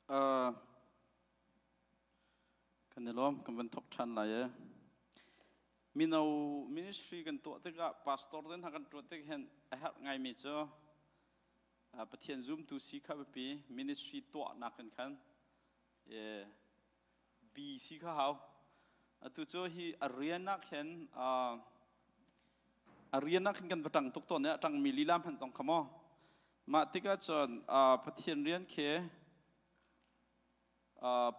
Uh, kan i lawm kan van thok ṭhan lai e. Mino ministry kan tuah tikah pastor te hna kan tuah tik hin a herh ngaimi cu Pathian zumtu si kha biapi ministry tuahnak in khan B si kha hau. Atu cu hi a rian ah khin a rian ah khin kan va ṭang tuk tawn i a ṭangmi lila hmanh tong kha maw. Mah tikah cun Pathian rian khi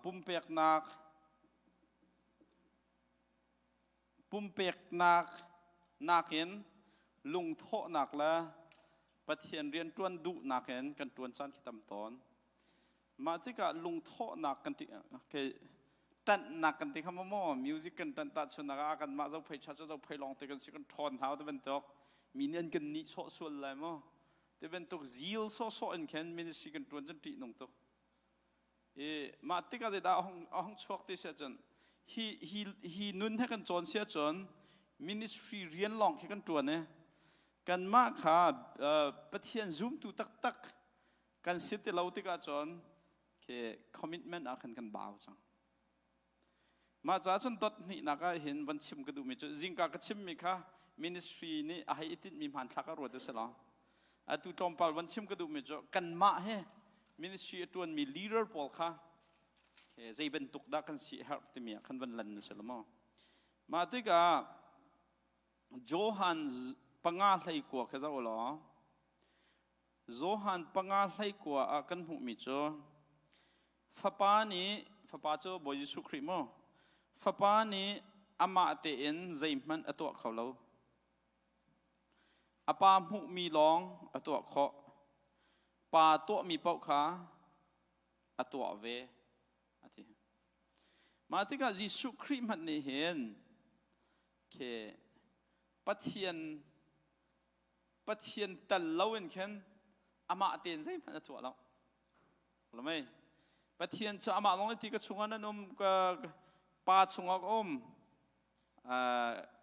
pumpeknak pumpeknak nakin lungthawhnak le Pathian rian ṭuan duhnak in kan ṭuan caan khi tam tawn. Mah tikah lungthawhnak kan ti okay, ṭanhnak kan ti kha maw music kan ṭanh tahchunhnak ah kanmah zophei ṭha cu zophei lawng te kan si kan ṭhawn hau ti bantuk mi nih an kan nihsawh sual lai maw ti bantuk zeal sawhsawh in khin ministry kan ṭuan cun ṭihnung tuk. I mah tikah zeidah a hung, a hung chuak ti si ahcun hi, hi, hi nun he kan cawn si ahcun ministry rian lawng khi kan ṭuan i kanmah kha uh, Pathian zumtu taktak kan si ti lo tikah cun khi commitment ah khan kan bau cang. Mah caah cun dot hnihnak ah hin van chim ka duhmi cu zingka ka chimmi kha ministry nih a hei i tinhmi hmanthlak ah ruat u sih law atu tlawmpal van chim ka duhmi cu kanmah he ministry a ṭuanmi leader pawl kha zei bantuk dah kan si herh timi ah khan van lan u sih law maw. Mah tikah Johan panga hlei kua kha zoh u law Johan panga hlei kua ah kan hmuhmi cu Fapa nih Fapa cu Bawi Jesuh Khrih mu Fapa nih amah tein zeihmanh a tuah kho lo. A pa hmuhmi lawng a tuah khawh. Pa tuahmi paoh kha a tuah ve a ti. Mah tikah Jesuh Khrih hmanh nih hin khi Pathian Pathian tel loin khin amah tein zeihmanh a tuah lo. Lamei Pathian cu amah lawng ti ka chungah nan um ka pa chungah ka um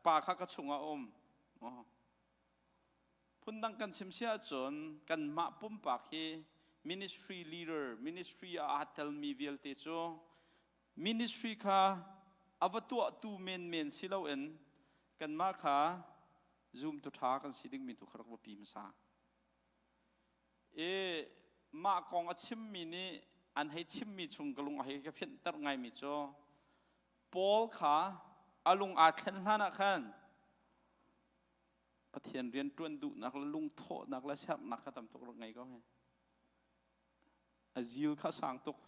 pa kha ka chungah um phundang kan chim si ahcun kanmah pumpak hi ministry leader ministry ah aa telmi vialte cu ministry kha a va tuahtu menmen si loin kanmah kha zumtu ṭha kan si dingmi tu kha rak biapi hmasa. I mah kong a chimmi nih an hei chimmi chung ka lung a hei ka fianhter ngaimi cu Paul kha a lung aa thlen hlan ah khan Pathian rian ṭuan duhnak le lungthawhnak le sernak kha tam tuk rak ngei ko hi. A zil kha sang tuk.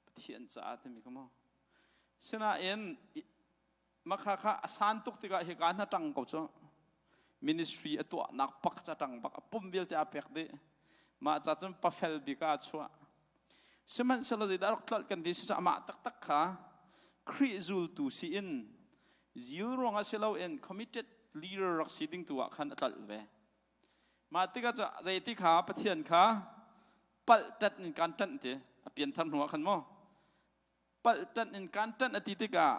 Pathian caah timi kha maw. Sinain Makha kha a san tuk tikah hika hna ṭang ko cu ministry a tuahnak pak ca ṭang bak a pum vialte aa pek dih mah ca cun pafel bik ah a chuah sihmanhsehlaw zeidah rak tlolh kan ti si cu amah taktak kha Khrih zultu si in zil ruangah si loin committed leader rak si ding tu ah khan a tlolh ve mah tikah cu zeiti kha Pathian kha palh ṭat in kan ṭanh ti a pianthar hnu ah khan maw palh ṭanh in kan ṭanh a ti tikah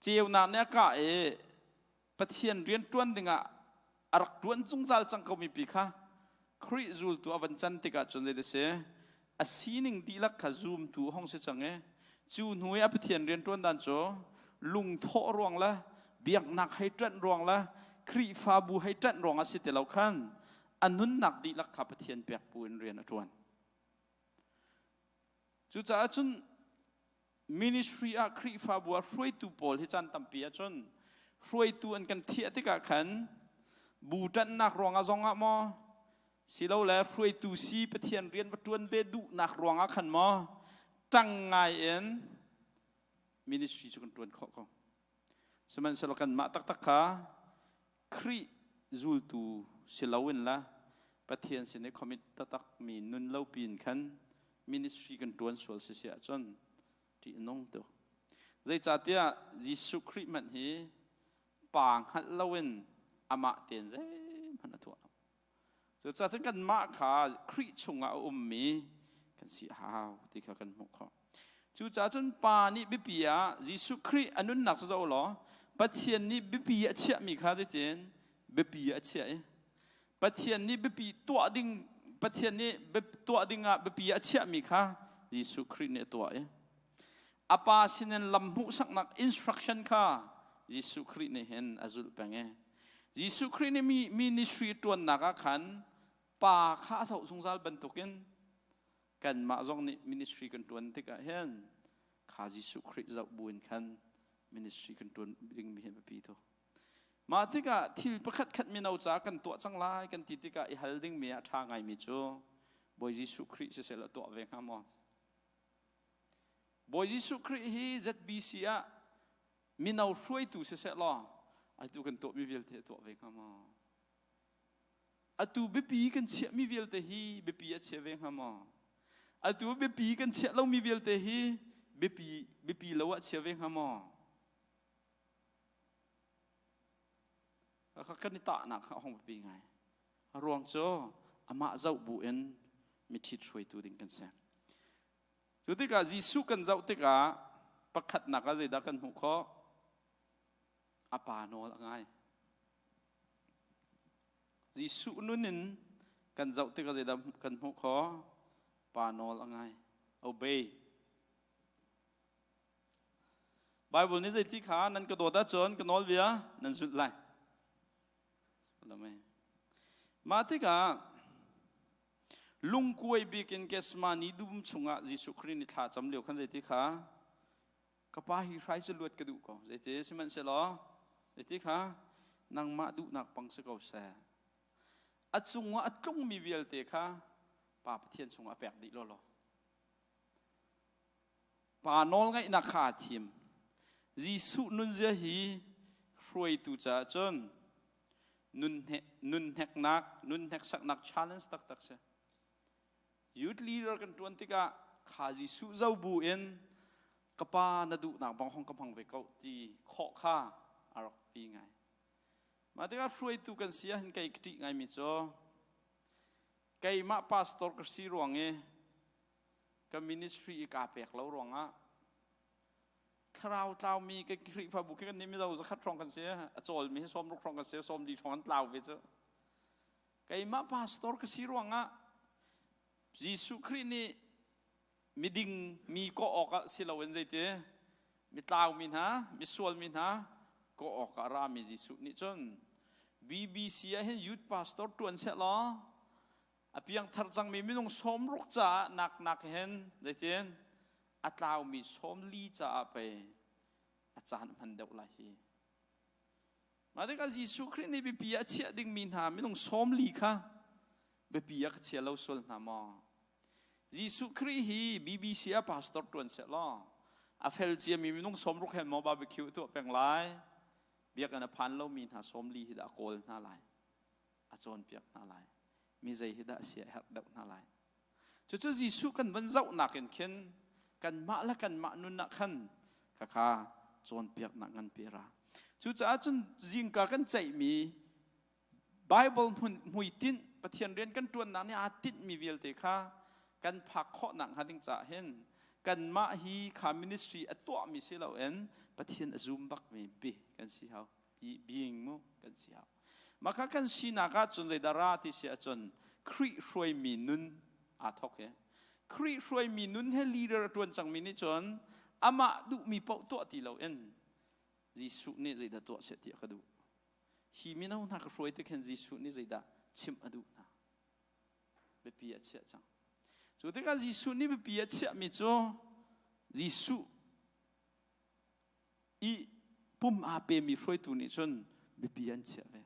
ceunak nih a kah i Pathian rian ṭuan dingah a rak ṭuan zungzal cang ko mipi kha Khrih zultu a van can tikah cun zei si a sining dihlak kha zumtu hong si cang i cu hnu i a Pathian rian ṭuan dan cu lungthawh ruang le biaknak hei ṭanh ruang le Khrihfabu hei ṭanh ruang a si ti lo khan a nunnak dihlak kha Pathian pek bu in rian a ṭuan. Cucaah cun ministry ah Khrihfabu ah hruaitu pawl hi caan tampi ahcun hruaitu an kan thiah tikah khan bu ṭanhnak ruangah zongah maw silole hruaitu si Pathian rian va ṭuan ve duhnak ruangah khan maw ṭang ngai in ministry cu kan ṭuan khawh ko. Sihmanhsehlaw kanmah taktak kha Khrih zultu si loin la Pathian sin i commit taktak mi nun lo pin khan ministry kan ṭuan sual si si ahcun ṭih a nung tuk. Zeicahtiah Jesuh Khrih hmanh hi pa hngalh loin amah tein zeihmanh a tuah lo. Cucaah cun kanmah kha Khrih chungah a ummi kan si a hau ti kha kan hmuh khawh. Cucaah cun Pa nih biapi ah Jesuh Khrih a nunnak cu zoh law Pathian nih biapi a chiahmi kha zeitin biapi a chiah i Pathian nih biapi tuah ding Pathian nih tuah dingah biapi a chiahmi kha Jesuh Khrih nih a tuah i a pa sinin lam hmuhsaknak instruction kha Jesuh Khrih nih hin a zulh peng i Jesuh Khrih nih ministry ṭuannak ah khan pa kha a zoh zungzal bantukin kanmah zong nih ministry kan ṭuan tikah hin kha Jesuh Khrih zoh buin khan ministry kan ṭuan dingmi hi biapi tuk. Mah tikah thil pakhat khat mino ca kan tuah cang lai kan ti tikah i hal dingmi ah ṭha ngaimi cu Bawi Jesuh Khrih siseh law tuah ve hnga maw? Bawi Jesuh Khrih hi ZBC ah mino hruaitu siseh law atu kan tuahmi vialte a tuah ve hnga maw? Atu biapi kan chiahmi vialte hi biapi a chia ve hnga maw? Atu biapi kan chiah lomi vialte hi biapi biapi lo ah chia ve hnga maw? Kan i tahnak kha a hung biapi ngai. A ruang cu amah zoh bu in miṭhit hruaitu ding kan si. Cu tikah Jesuh kan zoh tikah pakhatnak ah zeidah kan hmuh khawh? A pa nawl a ngai. Jesuh nun in kan zoh tikah zeidah kan hmuh khawh? Pa nawl a ngai. Obey. Bible nih zeiti kha nan ka dawt ahcun ka nawlbia nan zulh lai. Mah tikah lungkuai bik in Gethsemane dum chungah Jesuh Khrih nih thla cam lio khan zeiti kha ka pa hi hrai cu luat ka duh ko zeiti sihmanhsehlaw zeiti kha nangmah duhnak pang si ko seh a cungah a tlungmi vialte kha pa Pathian chungah a pek dih law law Pa nawlngaihnak kha aa thim. Jesuh nunzia hi hruaitu caah cun nun hneknak, nun hneksaknak challenge taktak si. Youth leader kan ṭuan tikah kha Jesuh zo bu in ka pa na duhnak bang hong ka hmang ve ko ti khawh kha a rak pi ngai. Mah tikah hruaitu kan si ahhin kei ka ṭih ngaimi cu keimah pastor ka si ruang i ka ministry i kaa pek lo ruangah thlarau tlaumi ka Khrihfabu khi kan nih mizo zakhat hrawng kan si a cawlmi hi 60 hrawng kan si 40 hrawng an tlau ve cu keimah pastor ka si ruangah Jesuh Khrih nih miding mi kawh awkah si loin zeiti mitlaumi hna misualmi hna kawh awkah a rami Jesuh nih cun BBC ah hin youth pastor tuan seh law A piangthar cangmi minung 60 caah nak hin zeitin a tlaumi 40 caah pei a caan hman deuh lai hi. Mah tikah Jesuh Khrih nih biapi ah chiah dingmi hna minung 40 kha biapi ah ka chia lo sual hna maw? Jesuh Khrih hi BBC ah pastor tuan seh law a fel ciami minung 60 he maw barbecue tuah peng lai? Biakinn a phan lomi hna 40 hi dah a kawl hna lai. A cawnpiak hna lai. Mi zei hi dah sia herh deuh hna lai. Cucu Jesuh kan van zohnak in khin kanmah le kanmah nun ah khan khakha cawnpiaknak nganpi ra. Cucaah cun zingka kan ceihmi Bible hmuitinh Pathian rian kan ṭuannak nih aa tinhmi vialte kha kan phak khawhnak hnga ding caah hin kanmah hi kha ministry a tuahmi si loin Pathian a zum bakmi bi kan si hau being mu kan si hau. Mah kha kan sinak ahcun zeidah ra ti si ahcun Khrih hruaimi nun aa thawk i Khrih hruaimi nun he leader a ṭuan cangmi nih cun amah duhmi paoh tuah ti loin Jesuh nih zeidah tuah seh ti a ka duh. Hi mino hna ka hruai tik hin Jesuh nih zeidah chimh a duh hna. Biapi a chiah cang. Cu tikah Jesuh nih biapi a chiahmi cu Jesuh i pum aa pemi hruaitu nih cun biapi an chiah ve.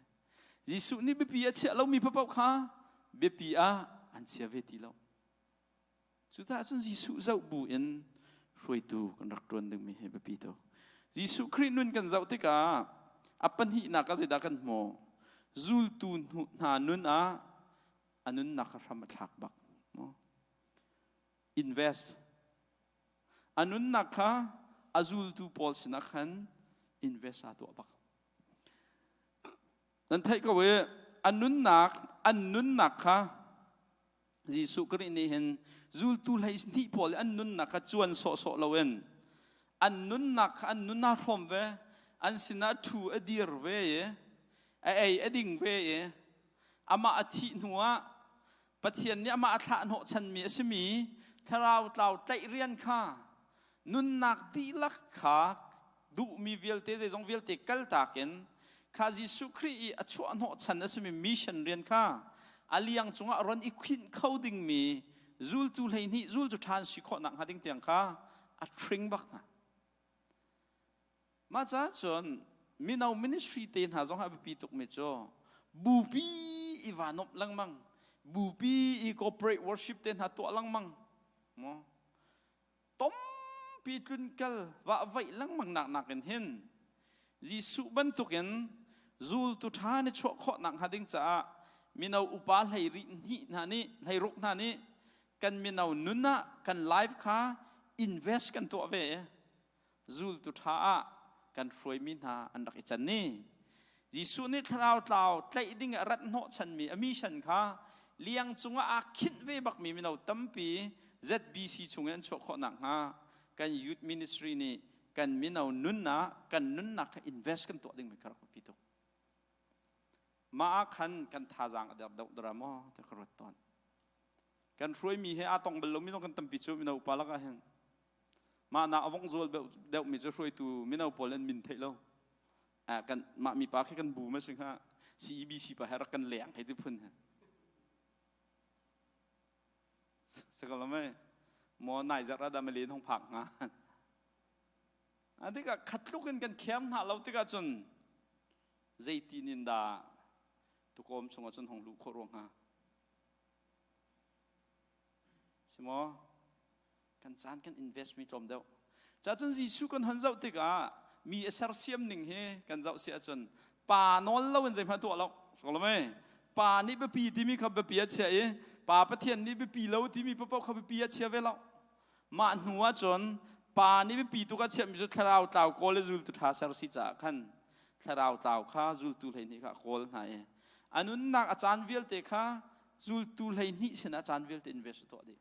Jesuh nih biapi a chiah lomi paoh kha biapi ah an chia ve ti lo. Cucaah cun Jesuh zoh bu in hruaitu kan rak ṭuan dingmi hi biapi tuk. Jesuh Khrih nun kan zoh tikah a pahnihnak ah zeidah kan hmuh? Zultu hna nun ah a nunnak kha hram a thlak bak. Invest. A nunnak kha a zultu pawl sinah khan invest aa tuah bak. Nan theih ko i an nunnak an nunnak kha Jesuh Khrih nih hin zultu 12 pawl an nunnak kha cuan sawhsawh loin an nunnak kha an nun aa hrawm ve an sinah thu a dir ve i a ei a ding ve i amah a thih hnuah. Pathian nih amah a thlah hnawhchanmi a simi thlarau tlau tlaih rian kha nunnak dihlak kha duhmi vialte zeizong vialte kaltak in kha Jesuh Khrih i a chuah hnawhchan a simi mission rian kha a liang cungah ron i khinh kho dingmi zultu 12 zultu ṭhan si khawh nak hnga ding tiang kha a hring bak hna. Mah caah cun mino ministry te hna zong a biapi tukmi cu bupi i va nomh lengmang, bupi i corporate worship te hna tuah lengmang, maw tompi tlunkal vah vaih lengmang nak nakin hin Jesuh bantukin zultu ṭha ni chuah khawh nak hnga ding caah mino upa hlei rih hnih hna nih hlei ruk hna nih kan mino nun ah kan life kha invest kan tuah ve zultu ṭha ah kan hruaimi hna an rak i can ni. Jesuh nih thlarau tlau tlaih ding ah rat hnawhchanmi a mission kha liang cungah aa khinh ve bakmi mino tampi ZBC chungin an chuah khawh nakhnga kan youth ministry nih kan mino nunnak kan nunnak kha invest kan tuah dingmi kha rak biapi tuk. Mah ah khan kan thazaang a der deuh dara maw ti ka ruat tawn. Kan hruaimi he aa tong bal lomi zong kan tampi cu mino upa lakah hin Mah nak a vong zual deuhmi cu hruaitu mino pawl an min theih lo. Kan mah mi pa khi kan bu ma si hnga CEBC pa he rak kan leng hei ti phun he. Sakal mei mo nai zar ada ma len hong phak hnga. A tikah khatluk in kan khem hna lo tikah cun zeitin in dah tukawm chungah cun hong luh khawh ruang hnga. Si maw? Kan caan kan invest mi tlawm deuh. Cacun Jesuh kan hon zoh tikah mi a sersiam ning hi kan zoh si ahcun pa nawl lo in zeihmanh tuah lo. Soklo mei? Pa nih biapi timi kha biapi a chia i pa Pathian nih biapi lo timi paoh kha biapi a chia ve lo. Mah hnu ahcun pa nih biapi tuk a chiahmi cu thlarau tlau kawl le zultu ṭha ser si caah khan thlarau tlau kha zultu 12 kha a kawl hna i a nunnak a caan vialte kha zultu 12 sinah caan vialte invest a tuah dih.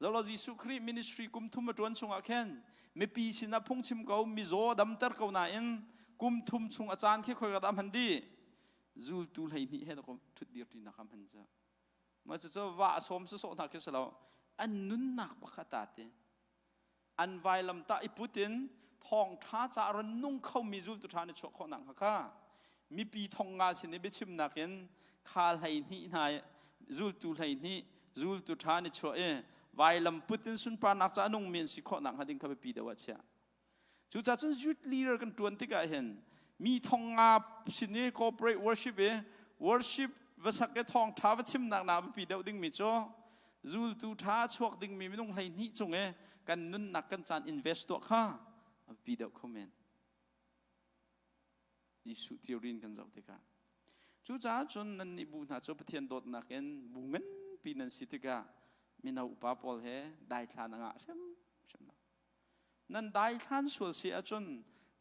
Zolo Jesuh Khrih ministry kum thum a ṭuan chungah khin mipi sinah phungchim ko mizaw damter ko nain kum thum chung a caan khi khoi ka dah hman dih zultu 12 he ṭhut dir ṭinak ah hman cu mah cucu va a sawm sawsawh hna khi si lo an nunnak pakhat ta te an vailamtah i put in thawngṭha ca ron nung khomi zultu ṭha nih chuah khawh nak hnga kha mipi thong nga sin i biachimnak in kha 12 hna zultu 12 zultu ṭha nih chuah i vailam put in sunparnak ca nungmi an si khawh nak hnga ding kha biapi deuh ah chiah. Cucaah cun youth leader kan ṭuan tikah hin mi thong nga sin i corporate worship i worship va sak i thawngṭha va chimnak na biapi deuh dingmi cu zultu ṭha chuak dingmi minung 12 cung i kan nunnak kan caan invest tuah kha a biapi deuh kho men. Jesuh theory in kan zoh tikah. Cucaah cun nannih bu hna cu Pathian dawtnak in bu nganpi nan si tikah mino upa pawl he daithlan a ngah hrimhrim lo. Nan daithlan sual si ahcun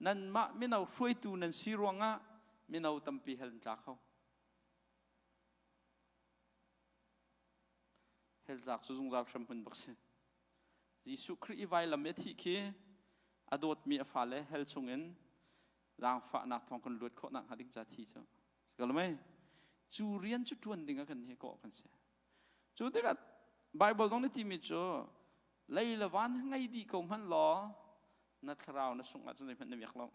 nanmah mino hruaitu nan si ruangah mino tampi hell an tla kho. Hell tlak cu zungzal hremhmun bak si. Jesuh Khrih i vailam i a thih khi a dawtmi a fale hell chungin zaangfahnak thawng kan luat khawh nakhnga ding ca thi cu. Mei? Cu rian cu ṭuan ding ah kan hi kawh kan si. Cu tikah Bible zong nih timi cu lei le van ngei dih ko hmanh law na thlarau na sungh ahcun zeihmanh na miak lo.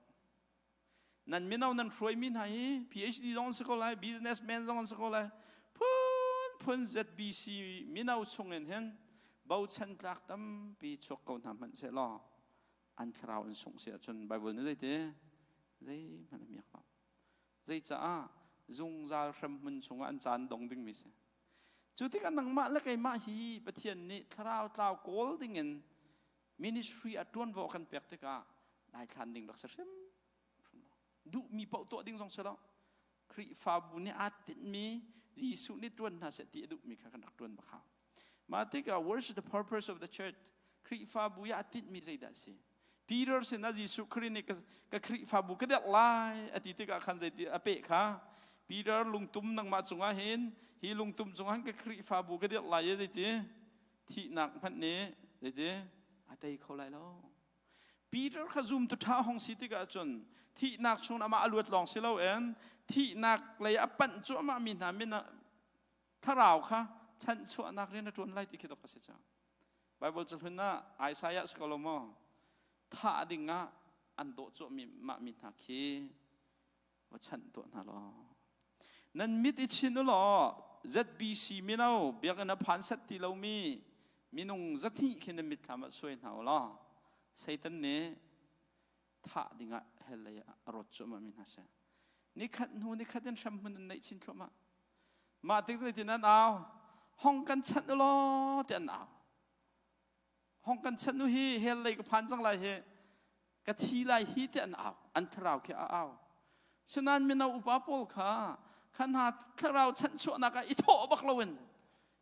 Nan mino nan hruaimi hna hi PhD zong an si ko lai, businessman zong an si ko lai. Phunphun ZBC mino chungin hin bochan tlak tampi chuak ko hna hmanh seh law an thlarau an sungh si ahcun Bible nih zeiti zeihmanh a miak lo. Zeicaah zungzal hremhmun chungah an caan dong dingmi si. Cu tikah nangmah le keimah hi Pathian nih thlarau tlau kawl dingin ministry a ṭuanvo kan pek tikah daithlan ding rak si hrim duhmi paoh tuah ding zong si lo Khrihfabu nih aa tinhmi Jesuh nih ṭuan hna seh ti a duhmi kha kan rak ṭuan bak hau. Mah tikah what's the purpose of the church? Khrihfabu i aa tinhmi zeidah a si? Peter sinah Jesuh Khrih nih ka Khrihfabu ka derh lai a ti tikah khan zeiti a peh kha Peter lungtum nangmah cungah hin hi lungtum cungah hin ka Khrihfabu ka dirh lai i zeiti thihnak hmanh nih zeiti a tei kho lai lo. Peter kha zumtu ṭha hong si tikah cun thihnak chung amah a luat lawng si loin thihnak lei a panh cuahmah mi hna min ah. Thlarau kha chanhchuahnak rian a ṭuan lai ti khi dok a si cang. Bible cahlun ah Isaiah si ko lo maw? Thah ding ah an dawh cuahmi mah mi hna khi va chanh tuah hna law. Nan mit i chin u law ZBC mino biakinn a phan set ti lomi minung zahnih khi nan mitthlam ah suai hna u law Satan nih thah dingah hell lei ah a rawt cuahmah mi hna si. Nikhat hnu nikhat in hremhmun an neih chin thluahmah. Mah tik zeitin an au? Hong kan chanh u law ti an au. Hong kan chanh u hi hell lei ka phan cang lai hi ka thi lai hi ti an au. An thlarau khi a au. Sinain mino upa pawl kha kha hna thlarau chanhchuahnak ah i thawh bak loin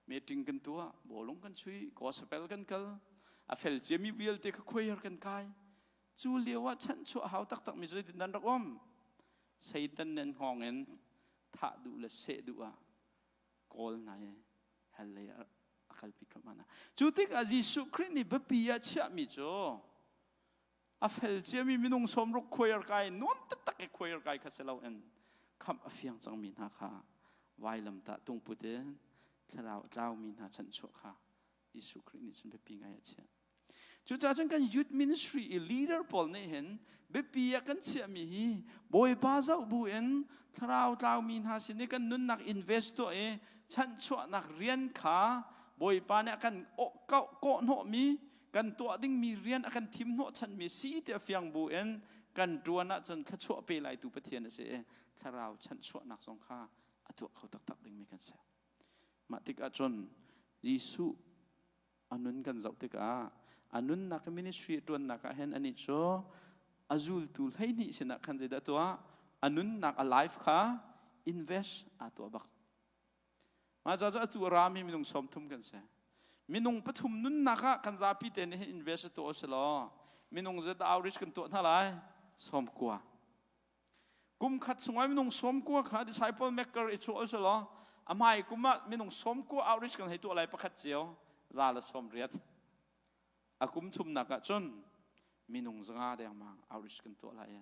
meeting kan tuah, bawlung kan chui, gospel kan kal, a fel ciami vialte kha choir kan kai. Cu lio ah chanhchuah hau taktak mi zeitin nan rak um? Satan nih an hngawng in thah duh le seh duh ah kawl hna i hell lei ah a kalpi thluahmah hna. Cu tikah Jesuh Khrih nih biapi ah chiahmi cu a fel ciami minung sawmruk choir kai nuam taktak i choir kai kha si loin khamh a fiang cangmi hna kha vailamtah tungput in thlarau a tlaumi hna chanhchuah kha Jesuh Khrih nih cun biapi ngai a chiah. Cucaah cun kan youth ministry i leader pawl nih hin biapi ah kan chiahmi hi Bawipa zoh bu in thlarau tlaumi hna sin i kan nunnak invest tuah i chanhchuahnak rian kha Bawipa nih a kan kawhhnawhmi kan tuah dingmi rian a kan thim hnawhchanmi si ti a fiang bu in kan ṭuan ahcun thluachuah pe laitu Pathian a si i thlarau chanhchuahnak zong kha a tuah kho taktak dingmi kan si. Mah tikah cun Jesuh a nun kan zoh tikah a nunnak ministry a ṭuannak ah hin anih cu a zultu 12 sinah khan zeidah tuah a nunnak a life kha invest aa tuah bak. Mah ca cu atu a rami minung 30 kan si. Minung pathum nunnak ah kan zapi te nih hin invest tuah usih law minung zeidah outreach kan tuah hna lai? 90. Kum khat chungah minung 90 kha disciple maker i chuah usih law a hmai kum ah minung 90 outreach kan hei tuah lai pakhat cio 180. A kum thumnak ah cun minung 500 dengmang outreach kan tuah lai.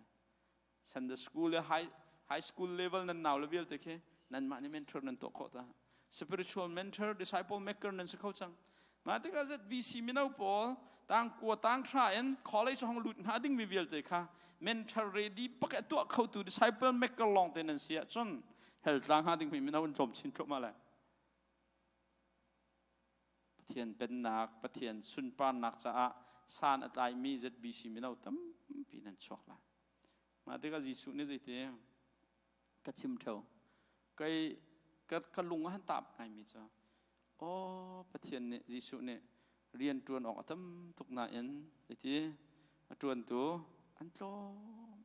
Sunday school le high, high school level nan nau le vialte khi nanmah nih mentor nan tuah khawh ta. Spiritual mentor, disciple maker nan si kho cang. Mah tikah ZBC mino pawl tang kua tang hra in college hong lut hnga ding mi vialte kha mentor ready pak a tuah khotu disciple maker lawng te nan si ahcun hell tlang hnga ding mi mino an tlawm chin thluahmah lai. Pathian pennak, Pathian sunparnak caah san a tlaimi ZBC mino tampi nan chuak lai. Mah tikah Jesuh nih zeiti ka chim theo. Kei ka, ka lung a han tap ngaimi cu aw Pathian nih Jesuh nih rian ṭuan awk a tam tuk nain zeiti a ṭuantu an tlawm.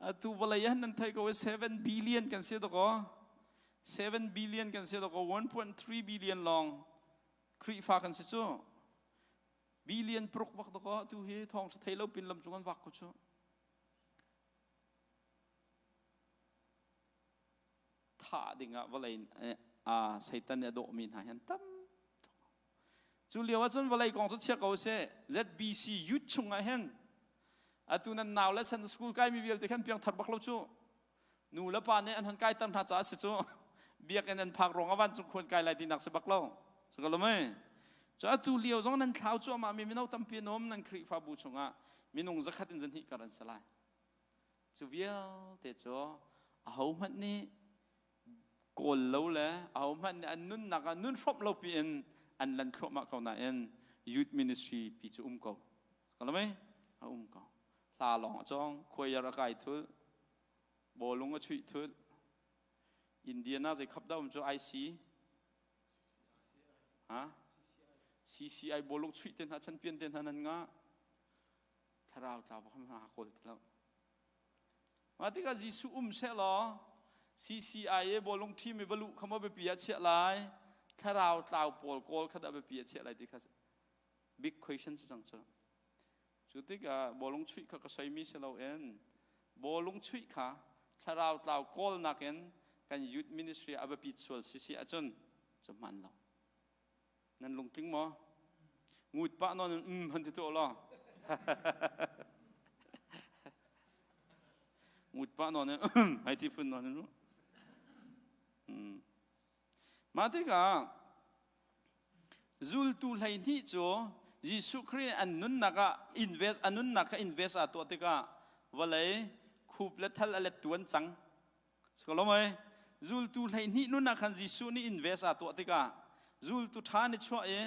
Atu vawlei ah nan theih ko 7 billion kan si dakaw 7 billion kan si dakaw 1.3 billion lawng Khrihfa kan si cu billion paruk bak dakaw tu hi thawng thei lo pin lam cung an vak ko cu thah dingah vawlei Satan nih a dawhmi hna hi an tam cu lio ahcun vawlei kong cu chia ko seh ZBC youth chungah hin atu nan nau le san school kaimi vialte khan piangthar bak lo cu nu le pa nih an hon kaiter hna caah si cu biakinn an phak ruang ah vancung khuan kai lai tinak si bak lo si ko lo mei cu atu lio zong nan thlau cuahmah mi mino tampi an um nan Khrihfabu chungah minung zakhat in zahnih kar an si lai Cu vialte cu ahohmanh nih kawl lo le ahohmanh nih an nunnak ah nun hrawmh lo piin an lan thluahmah ko nain youth ministry pi cu um ko. Ka mei? A um ko. Hla lawng a cawng, choir a kai thul, bawlung a chuih thul. Indiana zei khap dah um cu IC ha CCI bawlung chuih te hna champion te hna nan ngah. Thlarau tlau bak hna kawl ti lo. Mah tikah Jesuh um seh law CCI bawlung ṭhim i va luh kha maw biapi ah chiah lai thlarau tlau pawl kawl kha dah biapi ah chiah lai ti kha big question cu cang cu. Cu tikah bawlung chuih kha ka soimi si loin bawlung chuih kha thlarau tlau kawl nakin kan youth ministry a biapit sual si si ahcun cu hman lo. Nan lungtling maw? Ngut pah nawn in um han ti tuah law. Ngut pah nawn in um hai ti phun nawn in. Mah tikah zultu 12 cu Jesuh Khrih an nunnak ah invest a nunnak kha invest aa tuah tikah vawlei khup le thal a lettu an cang. Sikolomoi zultu 12 nun ah khan Jesuh nih invest aa tuah tikah zultu ṭha ni chuah i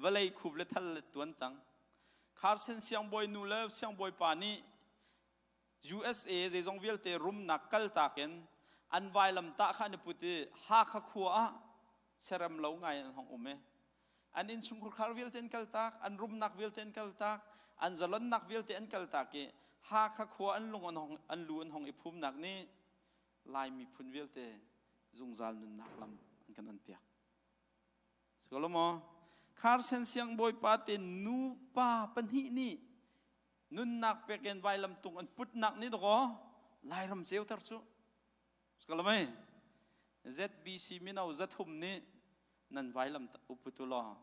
vawlei khup le thal lettu an cang. Kharsen siangbawi nu le siangbawi pa nih USA zeizong vialte rumnak kaltak in an vailamtah kha an i put i Hakha khua ah serem lo ngai an hong um i an innchungkhar khar vialte an kaltak, an rumnak vialte an kaltak, an zalonnak vialte an kaltak i Hakha khua an lung an hong an lu an hong i phumnak nih Lai miphun vialte zungzal nunnak lam an kan on piak. Sikolomaw Kharsen siangbawipa te nupa pahnih nih nunnak pekin vailam tung an putnak nih dakaw Lairam ceuter cu. Sikalamai ZBC mino zathum nih nan vailam uputu law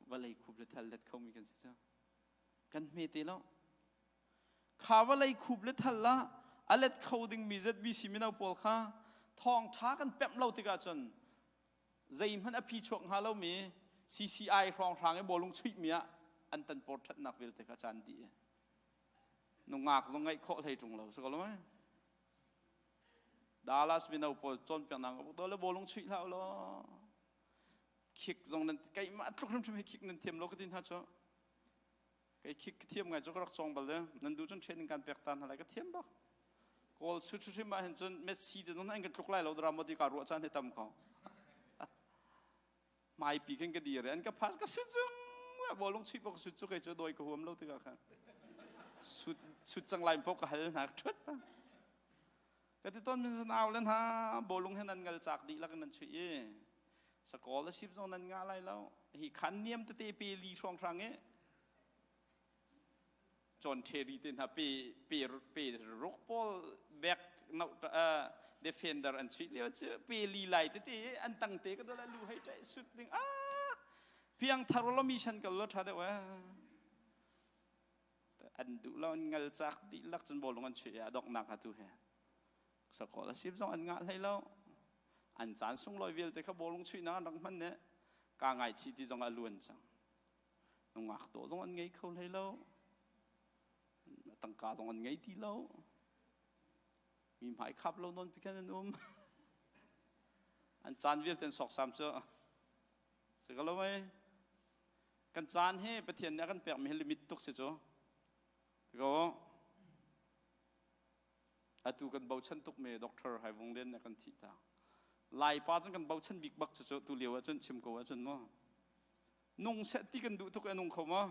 vawlei khup le thal let khomi kan si cu. Kan hme te lo. Kha vawlei khup le thal ah a let kho dingmi ZBC mino pawl kha thawng ṭha kan pemh lo tikah cun zeihmanh a phi chuak hnga lomi CCI hrawnghrang i bawlung chuihmi ah an tan por ṭhatnak vialte kha caan dih. Nungak zong ngaih khawh hlei ṭung lo si ko lo mei? Dallas mino pawl cawnpiaknak ka le bawlung chuih hlah law khik zong nan keimah tluk hrimhrim hi khik nan thiam lo ka ti hna cu kei khik ka thiam ngai cu ka rak cawng bal le nan duh cun training kan pek ta hna lai ka thiam bak kawl su hrim ah hin cun Messi te zong an kan tluk lai lo drama ti ka ruah caan hi tam ko hmaipi khin ka dir an ka phas ka sut zung bawlung chuih ka sut cu kei cu doi ka huam lo tikah khan sut sut cang lai po ka hal hna thut pa ka ti ton min san au len ha bawlung he nan ngal chak dih lak nan chuih i sakol a sip zong nan nga lai lo hi khan niam tete pe li hrawng hrang i John Terry te hna pe pe pe ruk pawl back no defender an chuih lio cu pe li lai tete an tang te ka dola lu hei ṭai sut ding ah piang thar lo mi shan kal lo ṭha deuh eh an duh lo an ngal chak dihlak cun bawlung an chuih a donghnak a tu he sakol a sip zong an ngah hlei lo an caan sunglawi vialte kha bawlung chuihnak an rak hman ne ka ngaichih ti zong a luan cang nungak dawh zong an ngei kho hlei lo tangka zong an ngei ti lo mi hmai khap lo nawn pikan an um an caan vialte an sawksam cu si ko lo mei kan caan hi Pathian nih a kan pekmi hi limit tuk si cu ko Atu kan bochan tukmi Dr. Hai Vung Lian nih kan thih ta. Laipa cun kan bochan bik bak cu tu lio ahcun chim ko ahcun mu. Nung seh ti kan duh tuk a nung kho maw?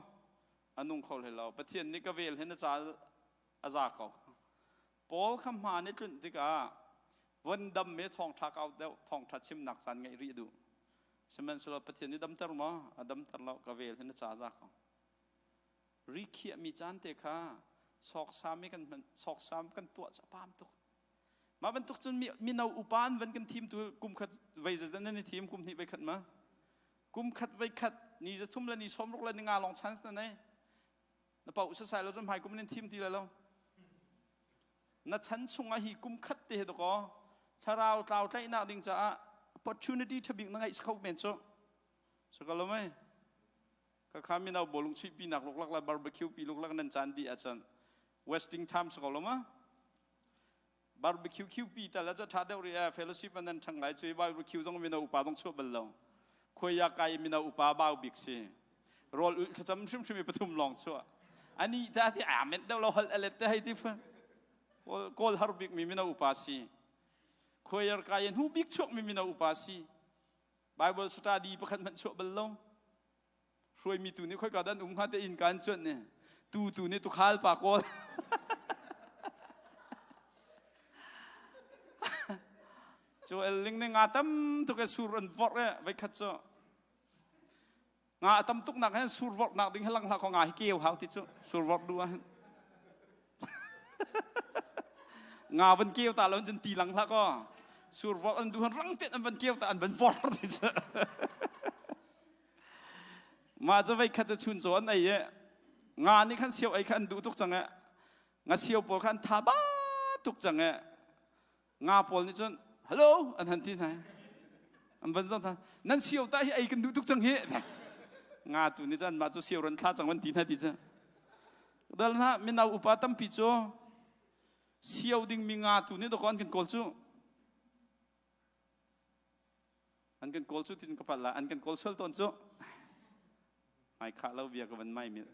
A nung kho hlei lo. Pathian nih ka vel hin a ca a za ko. Paul kha hma nih tlunh tikah von dam me thawngṭha kau deuh thawngṭha chimnak caan ngeih rih duh. Sihmanhsehlaw Pathian nih damter maw? A damter lo. Ka vel hin a ca a za ko. Rikhiahmi caan te kha sawksam i kan hman sawksam kan tuah cu a pam tuk. Mah bantuk cun mino upa an van kan thim tu kum khat vei zat nan i thim kum hnih vei khat ma kum khat vei khat ni za thum le ni sawm ruk le ni nga long chance na nei na pau sasai lo cun hmai kum nan thim ti lai lo na chan chungah hi kum khat te he dakaw thlarau tlau tlaihnak ding caah opportunity thabik na ngeih kho men cu sakalo mei Khakha mino bawlung chuihpi nak luklak le barbecue pi luklak nan caan dih ahcun wasting time si ko lo ma? Barbecue QP tal ah tha deuh rih eh fellowship an nan ṭhang lai cu barbecue zong mino upa zong chuah bal lo. Khuai kai mino upa bau bik si. Rawl ulh thlacam hrimhrim i pathum lawng chuah. Ani ta ti amen deuh lo hal alet te hei ti fa. Kawl har bik mi mino upa si. Khuai kai hnu bik chuak mi mino upa si. Bible study pakhat hmanh chuah bal lo. Hruaimi tu nih khoika dan um hnga te inn kan cuanh ni. Tu tu nih tukhal pa kawl. Cu el ling ne nga tam tuk e sur an vorh e vai khat cu. Nga a tam tuk nak hen sur vorh nak ding helang hla ko nga hi keu hau ti cu sur vorh du ah hin. Nga van keu ta lo cun ti lang hlah ko. Sur vorh an du han rang ten an van keu ta an van vorh ti cu. Mah cu vei khat cu chun caw an ei i nga nih khan sio ei kha an duh tuk cang i nga sio pawl kha an tha ba tuk cang i nga pawl nih cun hello an han ti hna. An van zong nan sio ta hi ei kan duh tuk cang hi. Nga tu nih cun mah cu sio ron thla cang van ti hna ti cu. Dal hna mino upa tampi cu sio ding mi nga tu nih dawkaw an kan kawl cu. An kan kawl cu tin ka palh la an kan kawl sual tawn cu. Mai khah lo bia ka van mai mil.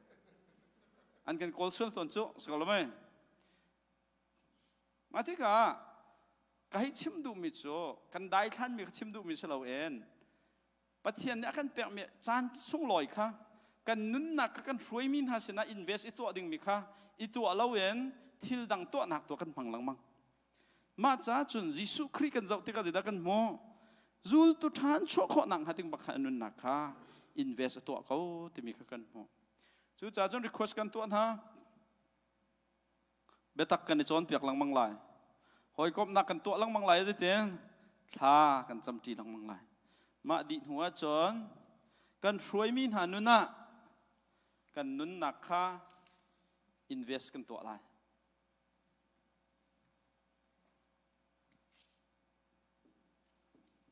An kan kawl sual tawn cu sakal lo mei. Mah tikah ka hei chim duhmi cu kan daithlanmi ka chim duhmi si loin Pathian nih a kan pekmi caan sunglawi kha kan nunnak kha kan hruaimi hna sinah invest i tuah dingmi kha i tuah loin thil dang tuahnak tuah kan hmang lengmang. Mah caah cun Jesuh Khrih kan zoh tikah zeidah kan hmuh? Zultu ṭha an chuah khawhnak hnga ding bak kha a nunnak kha invest a tuah ko timi kha kan hmuh. Cucaah cun request kan tuah hna. Biatak kan i cawnpiak lengmang lai. Hawikomhnak kan tuah lengmang lai zeitin thla kan camṭi lengmang lai. Mah dih hnu ahcun kan hruaimi hna nun ah kan nunnak kha invest kan tuah lai.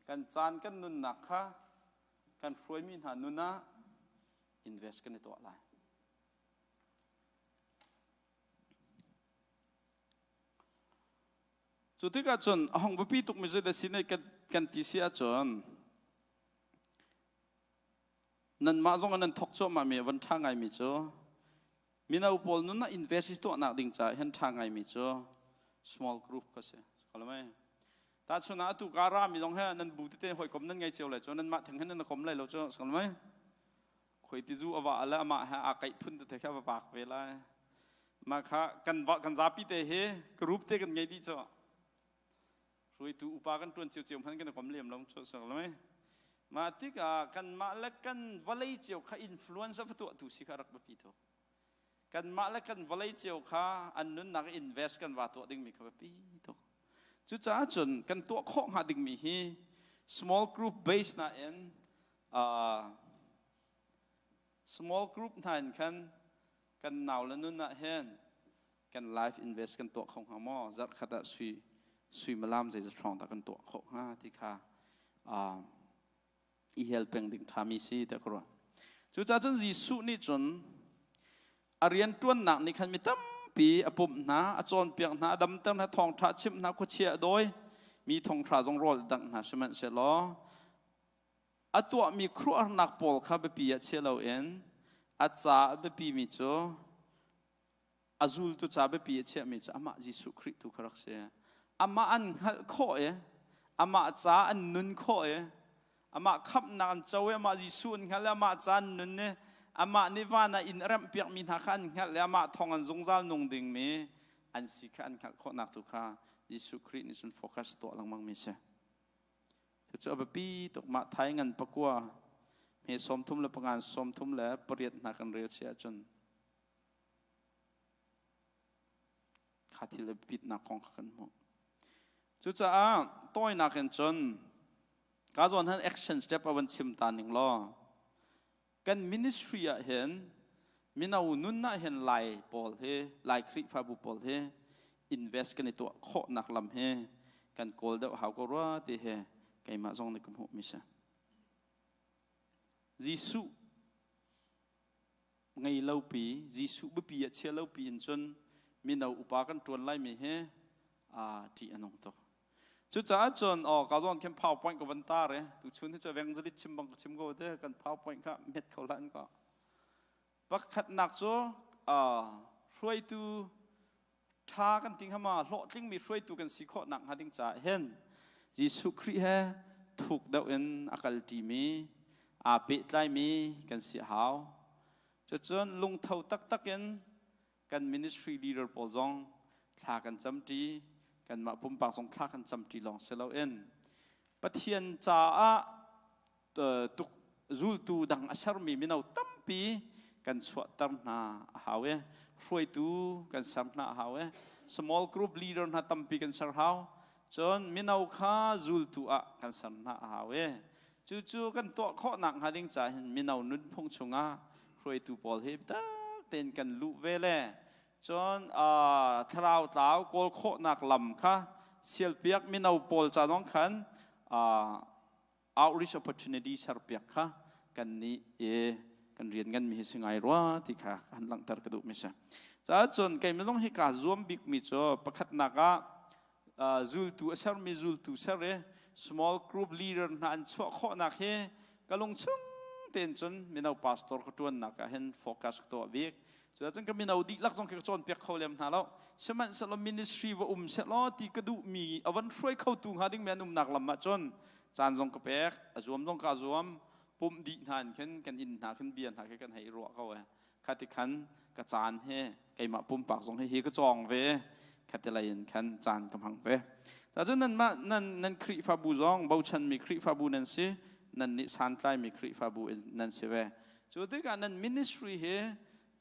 Kan caan kan nunnak kha kan hruaimi hna nun ah invest kan i tuah lai. Cu tikah cun a hung biapi tukmi zeidah si ne kan ti si ahcun nanmah zong nan thawk cuahmahmi a van ṭha ngaimi cu mino pawl nun ah invest tuahnak ding caah hin ṭha ngaimi cu small group kha si. Tahchun ah atu ka rami zong he nan bu tete hawikom nan ngei cio lai cu nanmah theng hin nan kom lai lo cu sakal Khoi ti zu a va le amah he aa kaih phun tete kha va vak ve lai. Mah kha kan kan zapi te hi group te kan ngei dih cu. Hruaitu upa kan ṭuan ciocio hmanh kan i kom lem lo cu sak lo Mah tikah kanmah le kan vawlei cio kha influence a va tuahtu si kha rak biapi tuk. Kanmah le kan vawlei cio kha an nunnak invest kan va tuah dingmi kha biapi tuk. Cucaah cun kan tuah khawh hnga dingmi hi small group base na in small group hna in khan kan nau le nun ah hin kan life invest kan tuah kho hnga maw zarh khat ah sui suimilam zeizat hrawng dah kan tuah khawh hnga ti kha i hel peng ding ṭhami si tiah ka ruah. Cucaah cun Jesuh nih cun a rianṭuannak nih khan mi tampi a pumh hna, a cawnpiak hna, a damter hna, thawngṭha a chimh hna, khuachia a dawi, mi thonghra zong rawl a dangh hna. Sihmanhsehlaw a tuahmi khuaruahharnak pawl kha biapi ah chia loin a ca a biapimi cu a zultu ca biapi a chiahmi cu amah Jesuh Khrih tu kha rak si. Amah an hngalh khawh i amah ca an nun khawh i amah khamhnak an co i amah Jesuh an hngalh i amah ca an nun i amah nih van ah inn a remhpiakmi hna kha an hngalh i amah thawng an zungzal nung dingmi an si kha an hngalh khawhnak tu kha Jesuh Khrih nih cun focus tuah lengmangmi si. Cucu a biapi tuk. Mah thai ngan pakua hme 35 38 hna kan rel si ahcun kha thil a biapitnak kong kha kan hmuh. Cucaah tawinak in cun ka zawn han action step a van chim ta ning law kan ministry ah hin mino nun ah hin Lai pawl hi Lai Khrihfabu pawl hi invest kan i tuah khawhnak lam hi kan kawl deuh hau ko rua ti hi keimah zong nih ka hmuh mi si. Jesuh ngei lopi Jesuh biapi ah chia lopi in cun mino upa kan ṭuan laimi hi ṭih a nung tuk. Cucaah cun aw ka zawn khin PowerPoint ka van tar i tuchun hi cu evangelist chim bang ka chim ko te kan PowerPoint kha met kho hlah in ko. Pakhatnak cu hruaitu ṭha kan ti hnga ma hlawhtlingmi hruaitu kan si khawh nak hnga ding caah hin Jesuh Khrih he thuk deuh in a kalṭimi aa pehtlaimi kan si a hau. Cucun lungtho taktak in kan ministry leader pawl zong thla kan camṭi, kanmah pumpak zong thla kan camṭi lawng si loin Pathian caah tuk zultu dang a sermi mino tampi kan chuahter hna a hau i hruaitu kan ser hna a hau i small group leader hna tampi kan ser hau cun mino kha zultu ah kan ser hna a hau i cucu kan tuah khawhnak hnga ding caah hin mino nunphung chungah hruaitu pawl hi tak tein kan luh ve le cun thlarau tlau kawl khawhnak lam kha sialpiak mino pawl ca zong khan. Outreach opportunity serpiak kha kan nih i kan rian nganmi hi si ngai rua ti kha kan langhter ka duhmi si. Caah cun keimah zong hi kaa zuam bikmi cu pakhatnak ah zultu a sermi zultu ser i small group leader hna an chuah khawhnak hi ka lung chung tein cun mino pastor ka ṭuannak ah hin focus ka tuah bik. Cuacun ka mino dihlak zong khi ka cawnpiak kho lem hna lo. Sihmanhsehlaw ministry va um sehlaw ti ka duhmi a van hruai khotu hnga dingmi an umnak lam ah cun caan zong ka pek, a zuam zong kaa zuam, pumh dih hna in khin kan inn hna khin bia hna khi kan hei ruah ko e. Kha ti khan ka caan he keimah pumpak zong hi hi ka cawng ve. Kha ti lei in khan caan ka hmang ve. Cun nanmah nan nan Khrihfabu zong bochanmi Khrihfabu nan si, nan nih santlaimi Khrihfabu nan si ve. Cu tikah nan ministry hi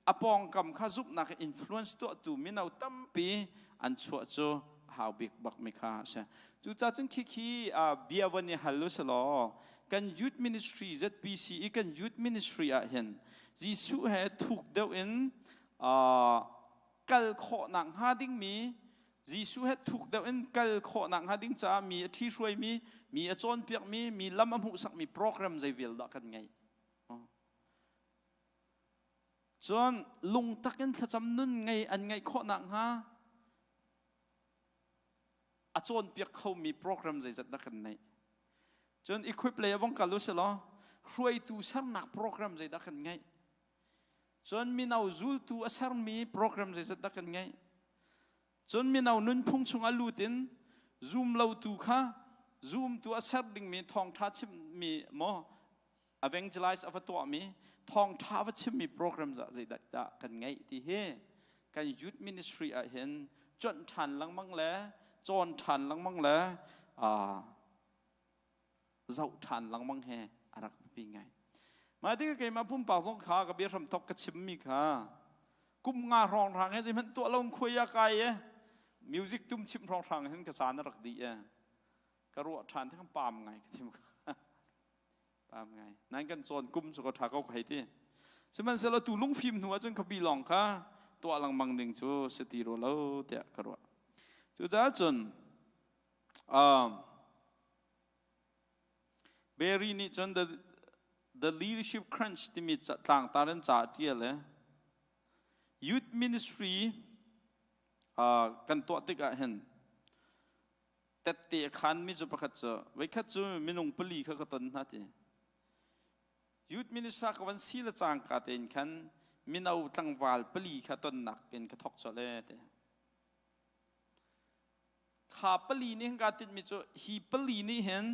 a pawngkam kha zumhnak influence tuahtu mino tampi an chuah cu hau bik bakmi kha a si. Cucaah cun khikhi bia van i hal u law kan youth ministry ZPC i kan youth ministry ah hin Jesuh he thuk deuh in kal khawhnak hnga dingmi Jesuh he thuk deuh in kal khawhnak hnga ding caah mi a ṭhihruaimi, mi a cawnpiakmi, mi lam a hmuhsakmi program zei vial dah kan ngeih. Cun lungtak in thlacam nun ngei an ngeih khawh nakhnga a cawnpiak khomi program zeizat dah kan neih. Cun equip lei ah vong kal u silaw hruaitu sernak program zeidah kan ngeih. Cun mino zultu a sermi program zeizat dah kan ngeih. Cun mino nunphung chungah lut in zum lotu kha zumtu a ser dingmi thawngṭha chimmi maw evangelize a va tuahmi thawngṭha a va chimmi program zeidah dah kan ngeih ti hi kan youth ministry ah hin cuanh ṭhan lengmang le cawn ṭhan lengmang le zoh ṭhan lengmang he a rak biapi ngai. Mah tikah keimah pumpak zong kha ka bia hram thok ka chimmi kha kum nga hrawng hrang he zeihmanh tuah lo khuai ah kai e music tum chim hrawng hrang hin ka caan a rak dih e ka ruah ṭhan ti kan paam ngai ka thim paam ngai nan kan cawn kum cu ka ṭha ko ka hei ti sihmanhsehlaw tu lungfim hnu ahcun khapi lawng kha tuah lengmang ding cu si ti rua lo tiah ka ruah cucaah cun Barry nih cun The Leadership Crunch timi tlangtar in ca a ṭial i Youth Ministry kan tuah tikah hin tette a khanmi cu pakhat cu voikhat cu minung pali kha ka ton hna ti. Youth Minister ka van si le cangka tein khan mino tlangval pali kha tonnak in ka thawk colh e ti. Kha pali nih hin kaa tinhmi cu hi pali nih hin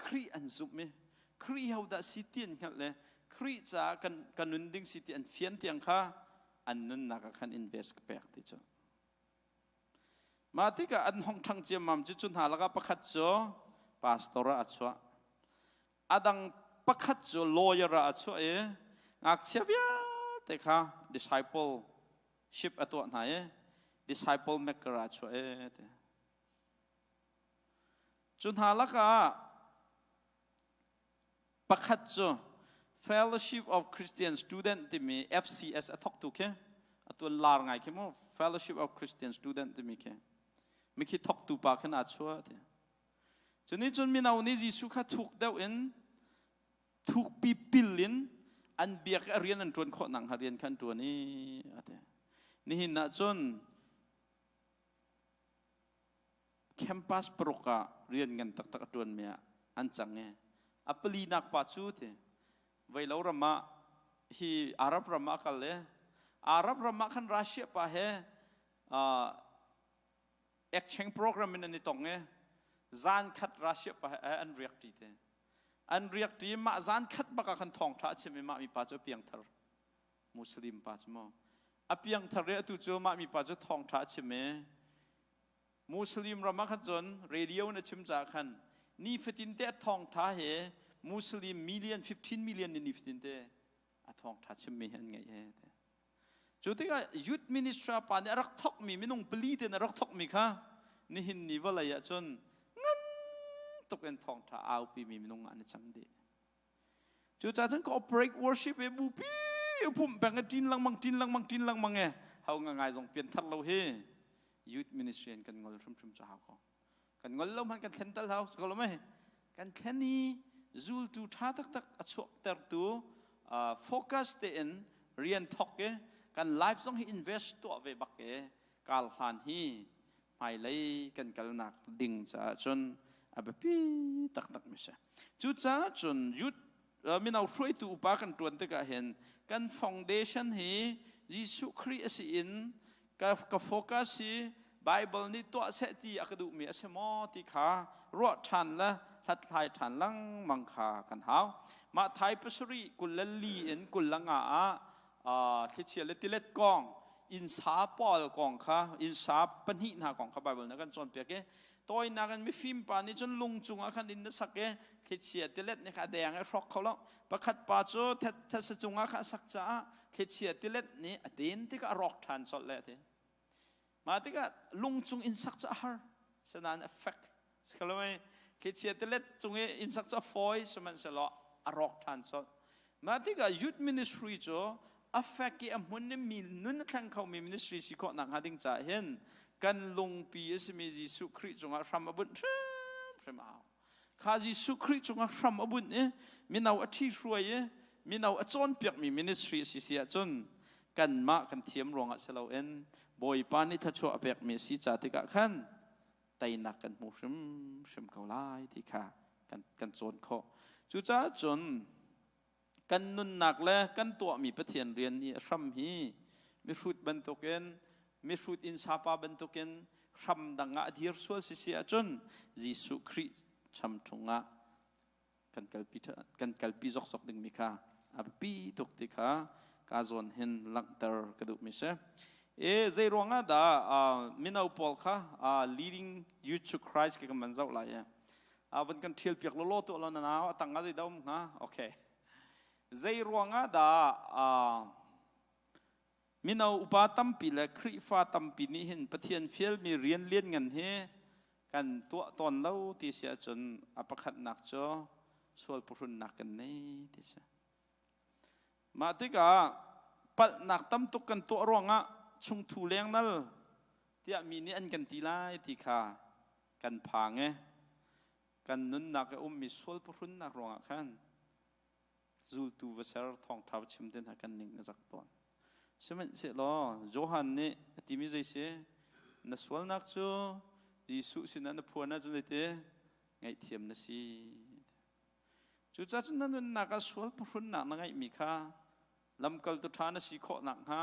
Khrih an zumh i Khrih hodah si ti an hngalh le Khrih caah kan, kan nun ding si ti an fian tiang kha an nunnak ah khan invest ka pek ti cu. Mah tikah an hong ṭhang ciammam cu cu hna lakah pakhat cu pastor ah a chuah. A dang pakhat cu lawyer ah a chuah i ngakchia vialte kha disciple ship a tuah hna i disciple maker ah chuah e ti. Cu hna lakah pakhat cu Fellowship of Christian Student timi FCS a thawktu khi atu lar ngai khi mu Fellowship of Christian Student timi khi mikhi thawktu pa khin aa chuah ti. Cuni cun mino nih Jesuh kha thuk deuh in thukpi pil in an biak i a rian an ṭuan khawh nakhnga rian kha an ṭuan i a ti. Nihin ah cun campus paruk ah rian ngan taktak a ṭuanmi ah an cang i a palinak pa cu ti veilo ram ah hi Arab ram ah a kal i Arab ram ah khan Russia pa he exchange program in an i tong i zan khat Russia pa he an riak ṭi te. An riak ṭi mah zan khat bak ah khan thawngṭha a chim i mah mipa cu a piangthar Muslim pa cu maw a piangthar i atu cu mah mipa cu thawngṭha a chim i Muslim ram ah khan cun radio na chim caah khan nifatin te a thawngṭha he Muslim million 15 million ni nifatin te a thawngṭha chimmi hi an ngeih he Cu tikah youth minister pa nih a rak thawkmi minung pali ten a rak thawkmi kha nihin ni vawlei ah cun ngan tuk in thawngṭha aupimi minung ah an i cang dih. Cucaah cun cooperate worship i bupi pumh peng i ṭin lengmang ṭin lengmang ṭin lengmang e ho nga ngai zong pian thar lo hi youth ministry in kan ngol hrimhrim cu hau ko. Kan ngol lo hmanh kan thlen tal hau ko lo mei. Kan thlen i zultu ṭha taktak a chuaktertu focus tein rian thok i kan life zong hi invest tuah ve bak i kal hlan hi hmailei kan kalnak ding caah cun a biapi taktak mi si. Cucaah cun youth mino hruaitu upa kan ṭuan tikah hin kan foundation hi Jesuh Khrih a si in ka focus hi Bible nih tuah seh ti a ka duhmi a si maw ti kha ruah ṭhan le hlathlai ṭhan lengmang kha kan hau. Mah thai pasarih 24 in 25 ah thlichia le tilet kong innsa pawl kong kha innsa pahnih hna kong kha Bible nih a kan cawnpiak i tawinak in mifim pa nih cun lung cungah khan inn a sak i thlichia tilet nih kha a deng i a hrawk kho lo. Pakhat pa cu thetse cungah kha a sak caah thlichia tilet nih a den tikah a rawk ṭhan colh le a ti. Mah tikah lung cung inn sak cu a har, sinain a fek. Thlichia tilet cung i inn sak cu a fawi, sihmanhsehlaw a rawk ṭhan colh. Mah tikah youth ministry cu a fek i a hmun i mi nun a thleng khomi ministry si khawh nakhnga ding caah hin kan lungpi a simi Jesuh Khrih cungah hram a bunh hrimhrim a hau. Kha Jesuh Khrih cungah hram a bunh i mino a ṭhihruai i mino a cawnpiakmi ministry a si si ahcun kanmah kan thiam ruangah si loin Bawipa nih thluachuah a pekmi a si ca tikah khan teinak kan hmu hrimhrim ko lai ti kha kan cawn khawh. Cucaah cun kan nunnak le kan tuahmi Pathian rian i a hram hi mihrut bantukin mihrut innsapa bantukin hram dang ah a dir sual si si ahcun Jesuh Khrih cham chungah kan kalpi kan kalpi zokzok dingmi kha a biapi tuk ti kha ka zawn hin langhter ka duhmi si. E zei ruangah dah mino pawl kha leading youth to Christ ke kan van zoh lai e. Van kan ṭhial piak lawlaw tuah law na nau a tang ah zei dah um hnga? Okay. Zei ruangah dah mino upa tampi le Khrihfa tampi nih hin Pathian fialmi rian lianngan hi kan tuah tawn lo ti si ahcun a pakhatnak cu sual phuhrunnak kan nei ti si. Mah tikah palhnak tam tuk kan tuah ruangah chungthu lengnal tiah mi nih an kan ti lai ti kha kan phang i kan nunnak i ummi sual phuhrunnak ruangah khan zultu va ser thawngṭha va chim te hna kan ning a zak tawn. Sihmanhsehlaw Johan nih a timi zei si na sualnak cu Jesuh sinah na phuan ahcun zeiti ngaihthiam na si. Cucaah cun na nunnak ah sual phuhrunnak na ngeihmi kha lamkaltu ṭha na si khawh nakhnga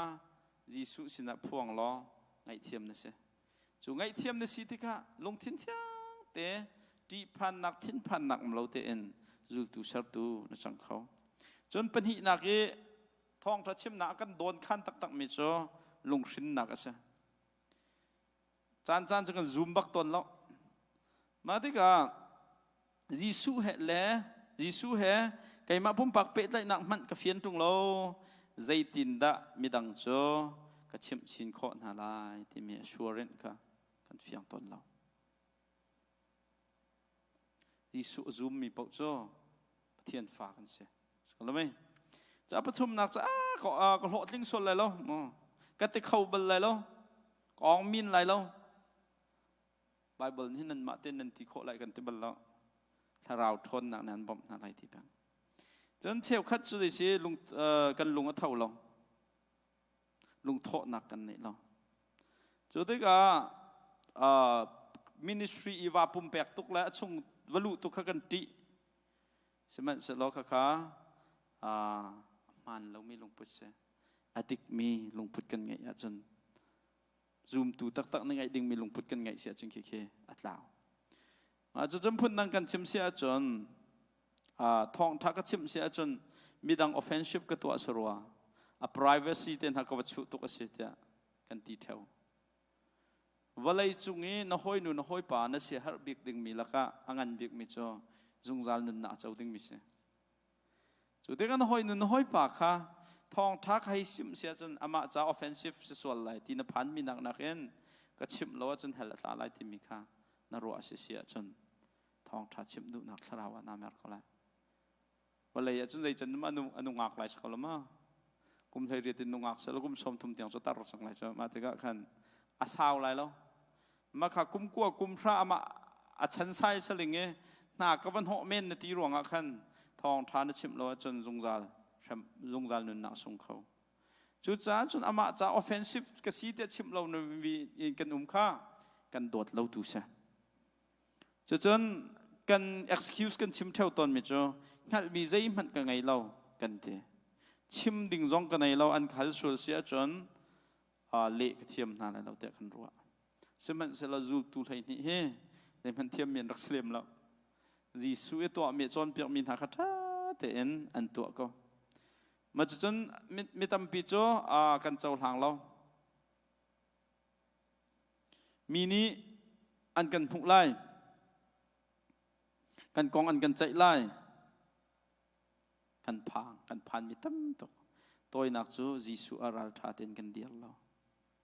Jesuh sinah phuang law ngaihthiam na si. Cu ngaihthiam na si tikah lungthin thiang te ṭihphannak thinphannak um lo tein zultu sertu na cang kho. Cun pahnihnak i thawngṭha chimnak a kan dawn khan taktakmi cu lunghrinnak a si. Caan caan cu kan zum bak tawn lo. Mah tikah Jesuh he le Jesuh he keimah pumpak pehtlaihnak hmanh ka fian ṭung lo. Zeitindah midang cu ka chimh chin khawh hna lai timi assurance kha kan fiang tawn lo. Jesuh a zummi paoh cu Pathian fa kan si. Lo Ca pathumnak ca ka hlawhtling sual lai lo ka ti kho bal lai lo ka ong min lai lo Bible nih nan mah tein nan ti khawh lai kan ti bal lo thlarau ṭhawnnak nih an bawmh hna lai ti peng cun cheukhat cu si lung kan lung a tho lo lungthawhnak kan neih lo cu tikah ministry i va pumpek tuk le a chung va luh tuk kha kan ṭih Sihmanhsehlaw khakha a hmaan lomi lungput si. A dikmi lungput kan ngeih ahcun zumtu taktak na ngeih dingmi lungput kan ngeih si ahcun khikhi a tlau. Mah cucun phundang kan chim si ahcun thawngṭha ka chimh si ahcun midang offensive ka tuah si rua a privacy te hna ka va chuh tuk a si tiah kan ti ṭheo. Vawlei cung i na hawinu na hawipa na siaherh bik dingmi lakah a ngan bikmi cu zungzal nunnak a co dingmi si. Cu tikah na hawinu na hawipa kha thawngṭha kha hei simh si ahcun amah ca offensive si sual lai ti na phanmi nak nakin ka chimh lo ahcun hell a tla lai timi kha na ruah a si si ahcun thawngṭha chimh duhnak thlarau ah naa mer ko lai. Vawlei ah cun zeican a nungak lai si ko lo ma? Kum 18 in nungak seh kum 30 tiang cu tar cang lai cu. Mah tikah khan a sau lai lo. Mah kha kum kua kum hra amah A chan sai saling i hna ka va hnawh men na ti ruangah khan thawngṭha na chimh lo ahcun zungzal hrem zungzal nunnak sung kho. Cucaah cun amah ca offensive ka si tiah chimh lo in kan um kha kan dawt lo tu si. Cucun kan excuse kan chim theo tawnmi cu hngalhmi zeihmanh ka ngei lo kan ti. Chim ding zong ka nei lo an khal sual si ahcun leh ka thiam hna lai lo tiah kan ruah. Sihmanhsehlaw zultu 12 hi zeihmanh thiammi an rak si lem lo. Jesuh i tuahmi cawnpiakmi hna kha ṭha tein an tuah ko. Mah cucun mi tampi cu kan cohlang lo. Mi nih an kan hmuh lai. Kan kong an kan ceih lai. Kan phang, kan phanmi tam tuk. Tawinak cu Jesuh ah ralṭha tein kan dir lo.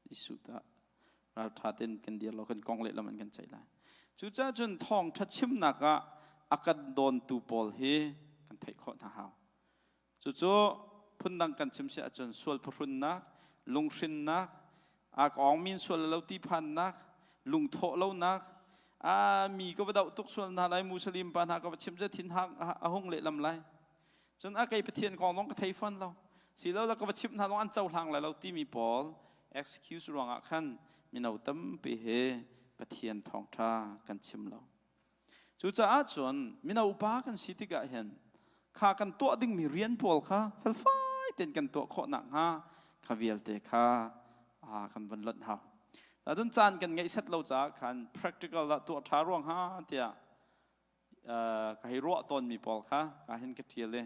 Jesuh tah ralṭha tein kan dir lo, kan kong lehlam an kan ceih lai. Cucaah cun thawngṭha chimnak ah a kan dawntu pawl hi kan theih khawh hna hau. Cucu phundang kan chim si ahcun sual phuhrunnak, lunghrinnak, a kawngmi in sual lo ti phannak, lungthawh lonak, a mi ka va doh tuk sual hna lai, Muslim pa hna ka va chim thin a hung lehlam lai. Cun a kei Pathian kong zong ka thei fawn lo. Silo la ka va chimh hna zong an cohlang lai lo timi pawl excuse ruangah khan mino tampi he Pathian thawngṭha kan chim lo. Cucaah cun mino upa kan si tikah hin kha kan tuah dingmi rian pawl kha felfai tein kan tuah khawh nakhnga kha vialte kha kan van lonh hau. Cun caan kan ngeih set lo caah khan practical ah tuah ṭha ruang ha tiah ka hei ruah tawnmi pawl kha ka hin ka ṭial i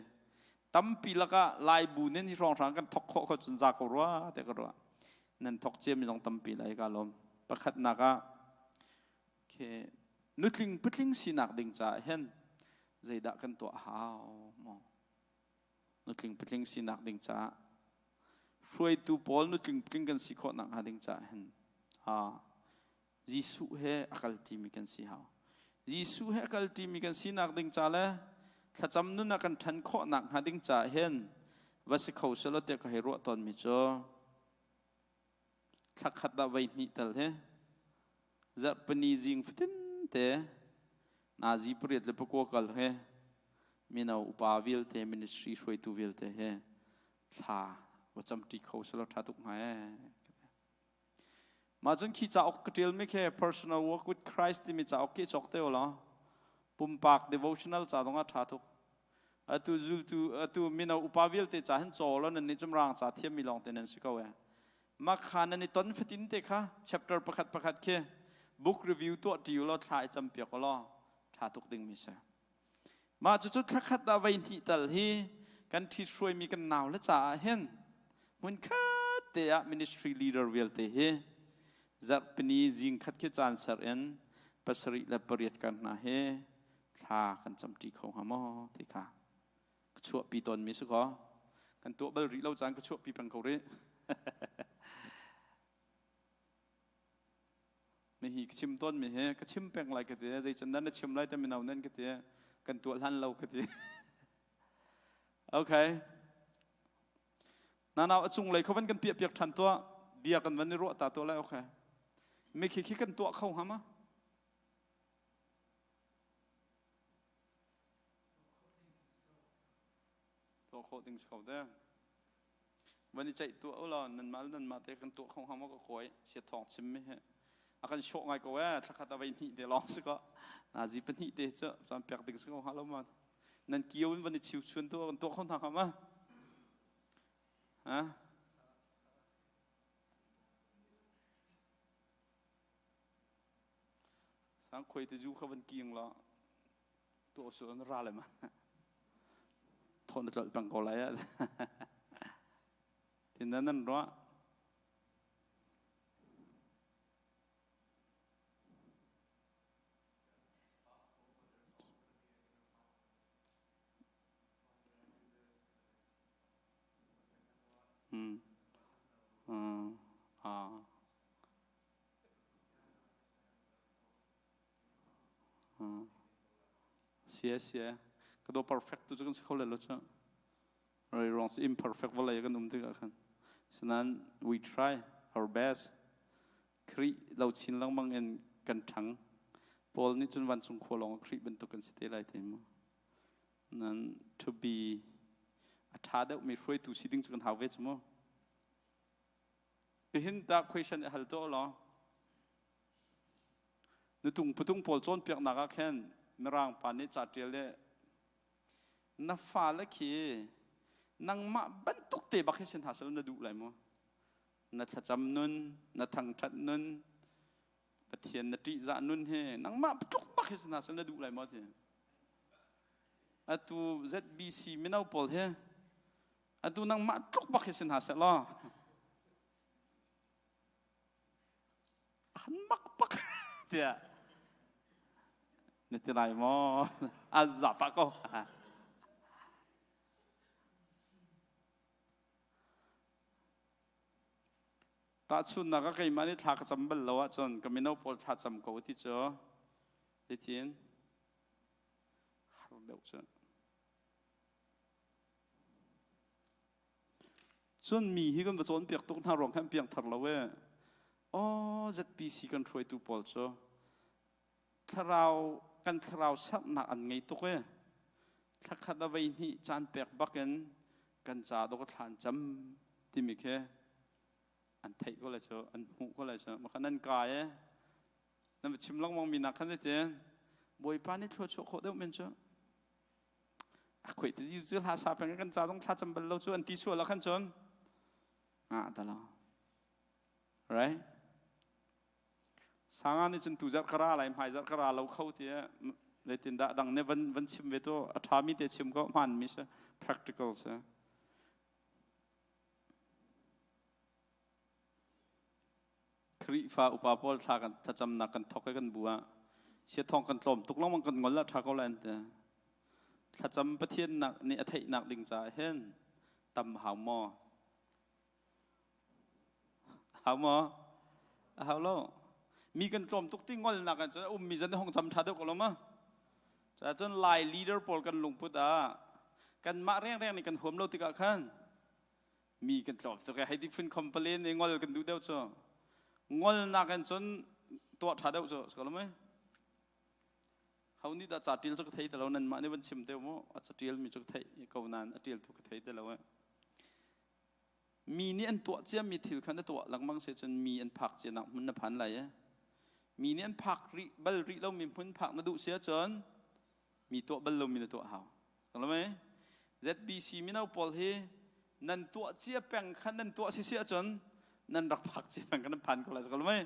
tampi lakah Laibu nin hi hrawnghrang kan thok khawh kho cun za ko rua tiah ka ruah. Nan thok ciami zong tampi lai ka lawm. Pakhatnak ah khi nutling patling sinak ding caah hin zeidah kan tuah hau maw nutling patling sinak ding caah hruaitu pawl nutling patling kan si khawh nak hnga ding caah hin Jesuh he a kalṭimi kan si hau Jesuh he a kalṭimi kan sinak ding ca le thlacam nun ah kan ṭhan khawh nak hnga ding caah hin va si kho selaw tiah ka hei ruah tawnmi cu Thla khat ah voi hnih tal hi zarhpini zing fatin te nazi 8 le 9 kal he mino upa vialte ministry hruaitu vialte he thla va camṭi kho selaw ṭha tuk hnga ee. Mah cun khi cauk ka ṭialmi khi Personal Walk with Christ timi cauk khi cawk te law pumpak devotional ca zong ah ṭha tuk. Atu zultu atu mino upa vialte ca hin caw law nan nih cum rang ca thiammi lawng te nan si ko ee. Mah kha nan i ton fatin te kha chapter pakhat pakhat khi book review tuah ṭi law thla i campiak law ṭha tuk dingmi si. Mah cucu thla khat ah voi hnih tal hi kan ṭhithruaimi kan nau le caah hin hmunkhat te ah ministry leader vialte hi zarhpini zing khat khi caan ser in 7 le 8 kan hna hi thla kan camṭi kho hnga maw ti kha ka chuahpi tawnmi si kaw kan tuah bal rih lo caan ka chuahpi peng ko rih. Mi hi ka chim tawn mi hi ka chim peng lai ka ti zei can dah na chim lai te mino nan ka ti kan tuah hlan lo ka ti. Okay. Nanau a cung lei kho van kan piah piak than tuah bia kan van i ruah ta tuah lai okay. Mi khi khi kan tuah kho hnga ma? Tuah khawh ding si ko te. Van i ceih tuah u law nanmah le nanmah te kan tuah kho hnga maw ka kawi sia thawng chim mi hi a kan shawh ngai ko ee thlakhat a vei hnih te lawng si ko nazi pahnih te cu caan pek ding si ko hnga lo ma nan kio in van i chiu chun tuah kan tuah kho hna hnga ma ha Sang khuai te zu kha van king la tuah su an ra le ma thon na tlolh peng ko lai ah tin nan nan ruah Ah. Sia sia ka do perfect tu cu kan si kho le lo cu rei ruang cu imperfect vawlei kan um tikah khan sinan we try our best Khrih lo chin lengmang in kan ṭhang. Paul nih cun vancung khua lawng ah Khrih bantuk kan si te lai ti mu. Nan to be a ṭha deuhmi hruaitu si ding cu kan hau ve cu mu. Tihin ta question i hal tuah law nutung putung pawl cawnpiaknak ah khin mirang pa nih ca ṭial le na fale khi nangmah bantuk te bak hi sin hna sel na duh lai mu na thlacam nun na thangṭhat nun Pathian na ṭihzah nun hi nangmah tluk bak hi si hna sel na duh lai maw ti atu ZBC mino pawl hi atu nangmah tluk bak hi si hna seh law han mak bak tiah na ti lai maw a za pah ko Tahchunhnak ah keimah nih thla ka cam bal lo ahcun ka mino pawl thla cam ko ti cu zeitin har deuh cu. Cun mi hi kan va cawnpiak tuk hna ruang khan piangthar lo e. Aw ZPC kan hruaitu pawl cu thlarau kan thlarau sernak an ngei tuk e. Thlakhat a vei hnih caan pek bakin kan ca dawk thla an cam timi khi an theih ko lai cu an hmuh ko lai cu makhan nan kai e nan va chim lengmang mi nak khan zeitin bawipa nih thlua chuah khawh deuh men cu a khoi te cu hla sa peng kan ca dong thla cam bal lo cu an ti sual ah khan cun nga ta lo right Sanga nih cun tuzarh ka ra lai hmaizarh ka ra lo kho tiah zeitindah dang nih van van chim ve tu a ṭhami te chim ko hmaanmi si practical si. Khrihfa upa pawl thla kan thlacamnak kan thok i kan bu ah siathawng kan tlawm tuk lengmang kan ngol la ṭha ko lai an ti. Thlacam Pathian nak nih a theihnak ding caah hin tam hau maw? Hau maw? A hau lo. Mi kan tlawm tuk ti ngolnak ah cun a ummi zan hong cam ṭha deuh ko lo ma? Cun Lai leader pawl kan lungput ah kanmah rengreng nih kan huam lo tikah khan mi kan tlawm tuk hei ti phun complain i ngol kan duh deuh cu. Ngolnak in cun tuah ṭha deuh cu si ko lo mei? Ho nih dah ca ṭial cu ka thei ti lo nanmah nih van chim te mu a ca ṭialmi cu ka theih ko nain a ṭialtu ka thei ti lo eh. Mi nih an tuah ciami thil kha na tuah lengmang si cun mi an phak cianak hmun na phan lai i mi nih an phak rih bal rih lomi hmun phak na duh si ahcun mi tuah bal lomi na tuah hau. ZBC mino pawl hi nan tuah cia peng kha nan tuah si si ahcun nan rak phak cia peng kha nan phan ko lai.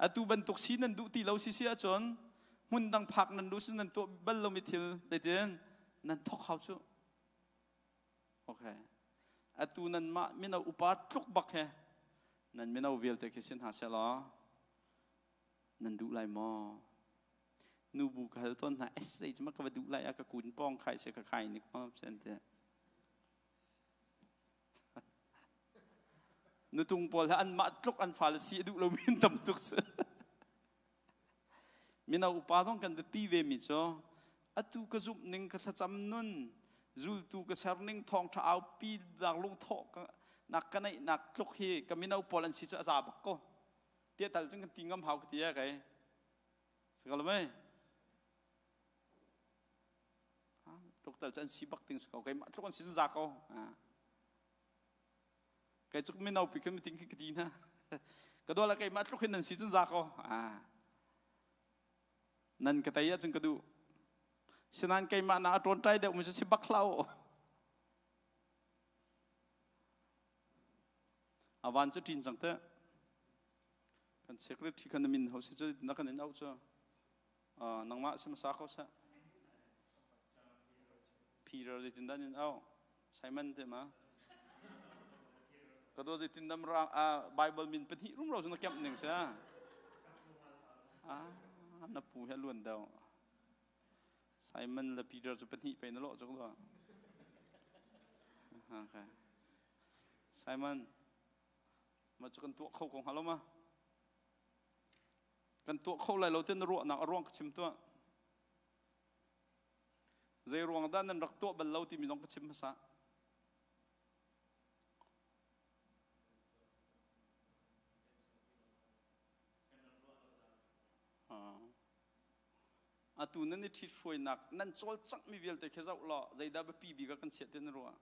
Atu bantuk si nan duh ti lo si si ahcun hmun dang phak nan duh si nan tuah bal lomi thil zeitin nan thok hau cu. Okay. Atu nanmah mino upa tluk bak he nan mino vialte khi sin hna seh law nan duh lai maw? Nubu ka hal tawn hna es zei cu ma ka va duh lai a ka kun pawng khai se ka khai nik ma sen te. Nutung pawl he anmah tluk an fale si a duh lo min tam tuk si. Mino upa zong kan biapi ve mi cu atu ka zumh ning ka thlacam nun zultu ka ser ning thawngṭha aupi nak lungthawh nak ka neih nak tluk hi ka mino pawl an si cu a za bak ko tiah tal cun kan ti ngam hau ka ti e kei si ko mei tluk tal cu an si bak ting si ko keimah tluk an si cu za ko Kei cu mino pi khin meeting khi ka ti hna. Ka dawla keimah tluk hin nan si cun za ko. Ah. Nan ka tei ahcun ka duh. Sinain keimah na a ṭawnṭai deuh mi cu si bak hlah u. A van cu ṭin cang te. Kan secretary khan na min ho si cu na kan in auh cu. Nangmah si hmasa ko seh. Peter zeitindah nin auh? Simon te ma? Ka do zeitindah rang Bible min pahnih rumro cu na kemh ning si ah na pu he luan deuh. Simon le Peter cu pahnih pei na lawh cu ka Okay. Simon, ma cu kan tuah kho ko hnga lo ma? Kan tuah kho lai lo ti na ruahnak a ruang ka chim tuah. Zei ruang dah nan rak tuah bal lo timi zong ka chim hmasa. Atu nan i ṭhithruainak nan cawlcanghmi vialte khi zoh law zeidah biapi bik ah kan chiah ti na ruah?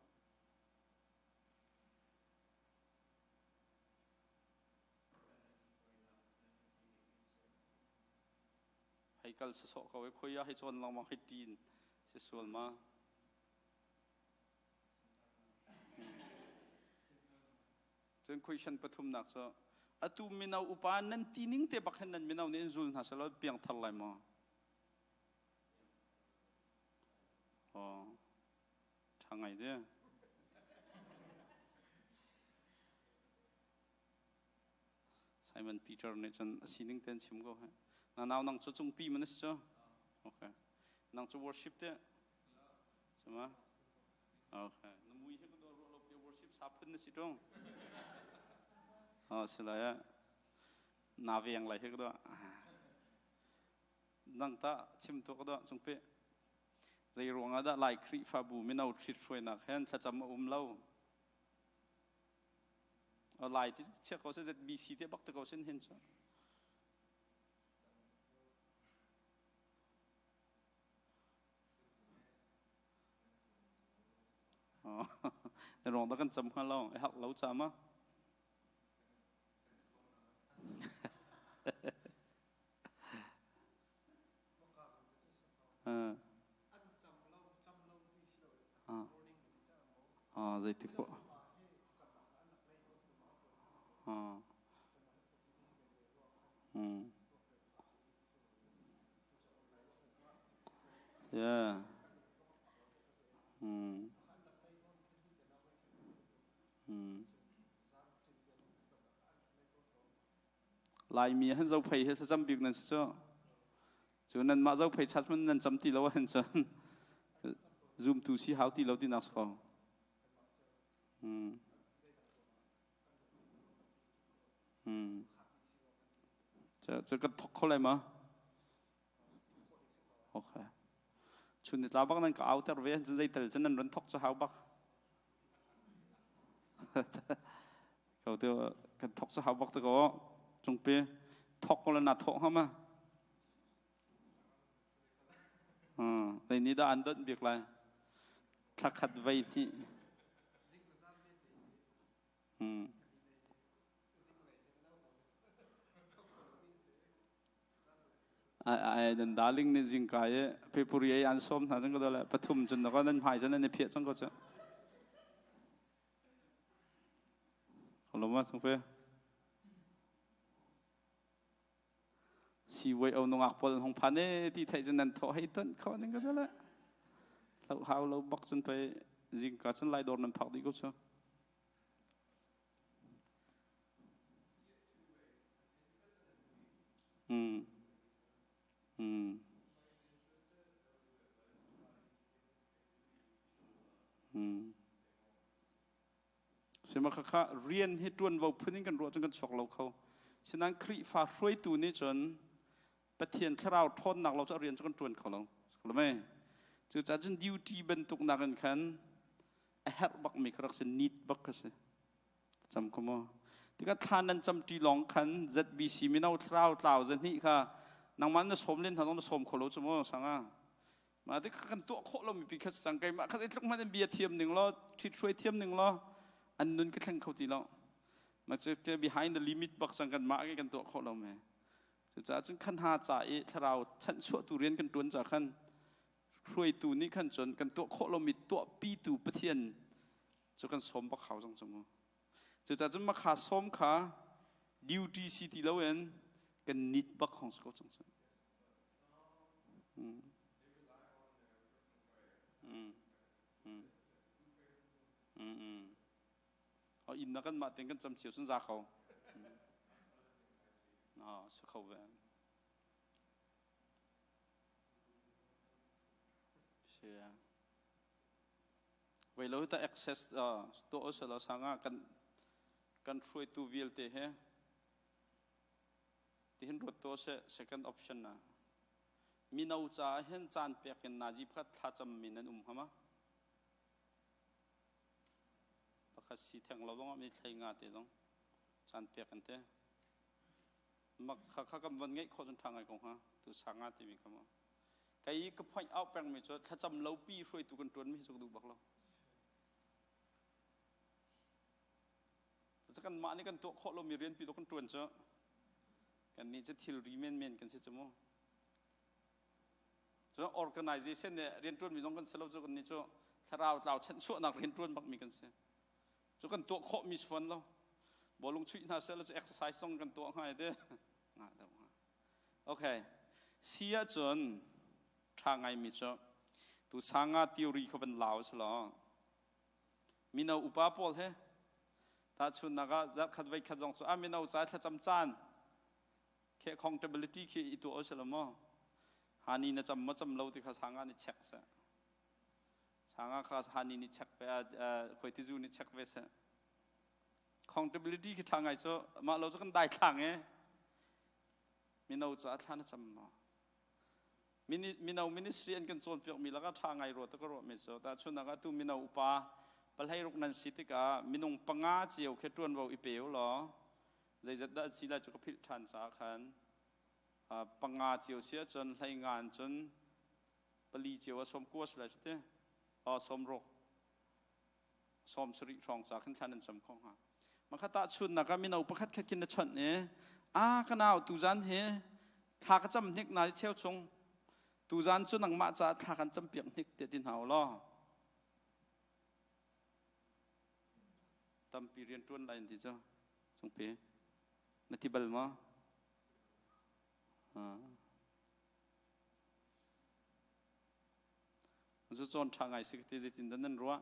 Hei kal sawsawh ko i khoi ah hei cawn lengmang hei ṭin si sual ma? Cun question pathumnak cu atu mino upa nan ti ning te bak hin nan mino nih in zul hna selaw piangthar lai maw? Oh, ṭha ngai de. Simon Peter nih cun a sining te an chim ko he. Na nau nang cu cungpi man si cu. Okay. Nang cu worship te. Sama? Okay. Na mui hi ka dawr ruah lo pi worship sa phun na si ṭung. Oh, si lai ah. Na veng lai hi ka dawh. Nang ta chim tu ka dawh cungpi. Zei ruang ah dah Lai Khrihfabu mino ṭhit hruainak hen thlacam a um lo. Lai ti chia ko se ZBC te bak te ko sin hin cu. Na ruang dah kan cam hnga lo, i harh lo ca ma? Zeitik poh. Yeah. Laimi han zophei hi thlacam bik nan si cu. Cu nanmah zophei chat hmanh nan cam ti lo ahhin cun zumtu si hau ti lo tinak si ko. Cu kan thok kho lai ma? Okay. Chun ni tla bak nan ka au ter ve cun zeitel cun nan run thok cu hau bak. Ko te kan thok cu hau bak te ko cungpi thok ko le na thok hnga ma? Zei nih dah an donh bik lai? Thla khat vei hnih. Ai nan darling nih zingka i February ei an sawm hna cang ko le pathum cun na nan hmai cun nan i phiah cang ko cu. Loma sung pe. Sivuai au nungak pawl hong phan e ti theih cun nan thawh hei ton kho ning ko le. Hlau hau lo bak cun pe zingka cun lai dawr nan phak dih ko cu. Sima khakha rian hi ṭuanvo phun in kan ruah cun kan chuak lo kho. Sinain Khrihfa hruaitu nih cun Pathian thlarau ṭhawnnak lo cu a rian cu kan ṭuan kho lo. Cucaah cun duty bantuk nakin khan a herh bakmi kha rak si need bak kha si. Cam ko maw? Tikah thla nan cam ṭi lawng khan ZBC mino thlarau tlau zahnih kha nangmah na sawm len hna zong na sawm kho lo cu maw sanga. Mah ti kan tuah khawh lomi pi kha cang keimah kha zeitluk hmanh in bia thiam ning law ṭhit hruai thiam ning law an nun ka thleng kho ti lo. Mah cu behind the limit bak cang kan mah ke kan tuah khawh lo me. Cucaah cun khan ha ca i thlarau chanhchuahtu rian kan ṭuan ca khan hruaitu nih khan cun kan tuah khawh lomi tuahpitu Pathian cu kan sawm bak hau zong cu mu. Cucaah cun makha sawm kha duty si ti loin kan nit bak hong si ko cang cu. Inn na kan mah tein kan cam cio cun za ko. Si kho ve. Si. Voi lo ta access tuah usalaw sanga kan kan hruaitu vialte he tihin ruat tuah seh second option na mino caah hin caan pek in nazi pakhat thlacam mi nan um hama pakhat si theng lo zong mi thlei nga te zong caan pek an te mak kha kha kan van ngeih khawh cun ṭha ngai ko hnga tu sanga timi kha mu. Kei ka point out pengmi cu thlacam lopi hruaitu kan ṭuanmi hi cu ka duh bak lo. Cucu kanmah nih kan tuah khawh lomi rianpi tu kan ṭuan cu kannih cu thilri menmen kan si cu mu. Cun organization nih rianṭuanmi zong kan si lo cu kannih cu thlarau tlau chanhchuahnak rianṭuan bakmi kan si. Cu kan tuah khawhmi si fawn lo. Bawlung chuih hna seh law cu exercise zong kan tuah hnga te. Ngah deuh hnga. Okay. Si ahcun ṭha ngaimi cu tu sanga theory kha van lau si law mino upa pawl he tahchunnak ah zarhkhat voikhat zong cu a mino ca thlacam caan khi accountability khi i tuah si lo maw hani na cam maw cam lo ti kha sanga nih check seh sanga kha hani nih check ve khoi tizu nih check ve seh accountability khi ṭha ngai cu mah lo cu kan dai thlang e mino ca thla na cam maw Mino ministry an kan cawnpiakmi lakah ṭha ngai rua ta ka ruahmi cu tahchunhnak ah tu mino upa pahleiruk nan si tikah minung panga cio khi ṭuanvo i pe u law zeizat dah si lai cu ka philh ṭhan caah khan panga cio si ahcun hlei nga in cun pali cio ah 90 si lai cu ti 60 70 hrawng ca khin thlan an cam kho hnga. Makha tahchunnak ah mino pakhat khat khin na chawnh i a ka nau tuzan hi thla ka cam hnik na cheu chung tuzan cu nangmah caah thla kan cam piak hnik te ti hna u law tampi rian ṭuan lai an ti cu cungpi na ti bal maw? Cu cawn ṭha ngai si ka ti zeitin dah nan ruah?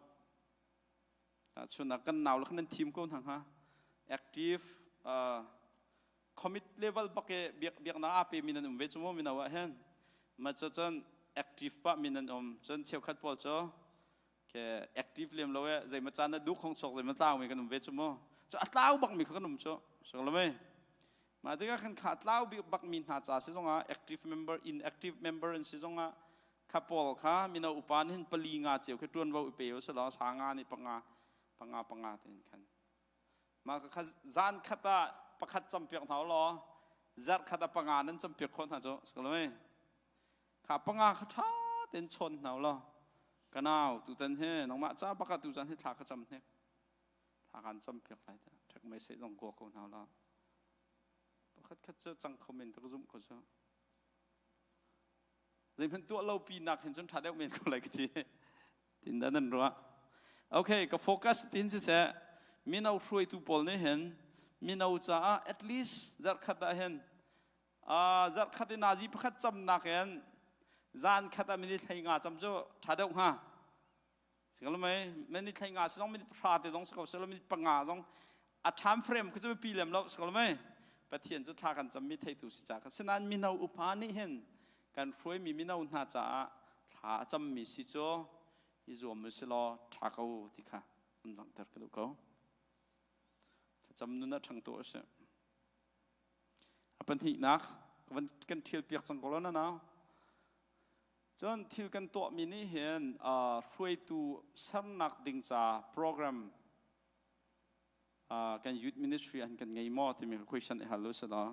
Tahchunhnak kan nau le khan nan thim ko hna hnga. Active commit level bak i biaknak aa pemi nan um ve cu maw mino ah hin. Ma cu cun active pah mi nan um. Cun cheukhat pawl cu ke active lem lo e zeima caan na duh khong chuak zeima tlau mi kan um ve cu mu. Cu a tlau bak mi kha kan um cu. Sing lo mei? Mah tikah khan kha tlau bik bakmi hna ca si zongah active member inactive member an si zongah kha pawl kha mino upa nih hin pali nga cio khi ṭuanvo i pe u selaw sa nga nih panga panga panga tein khan mah kha zan khat ah pakhat campiak hna law zarh khat ah panga nan campiak khawh hna cu si kha panga kha ṭha tein chawn hna law ka nau tutan hi nangmah ca bak ah tuzan hi thla ka cam hnek thla kan campiak lai tiah ṭhek mei seh zong kua ko hna la pakhat khat cu cang kho men tak zumh ko cu zeihmanh tuah lo pi nak hin cun ṭha deuh men ko lai ka ti tin dah nan ruah okay ka focus tin siseh mino hruaitu pawl nih hin mino caah at least zarhkhat ah hin zarhkhat i nazi pakhat camnak in zan khat ah minute 15 cam cu ṭha deuh hnga Singalmei minute 15 si zong minute 10 te zong si ko selo minute 5 zong a time frame khi cu pi lem lo singalmei Pathian cu thla kan cammi theitu si ca sinain mino upa nih hin kan hruaimi mino hna caah thla a cammi si cu i zuam u si law ṭha ko ti kha an langhter ka duh ko. Thlacam nun ah ṭhang tu a si. A pahnihnak kan ṭhial piak cang ko lo na nau. Cun thil kan tuahmi nih hin hruaitu sernak ding ca program kan youth ministry an kan ngei maw timi question i hal u si law.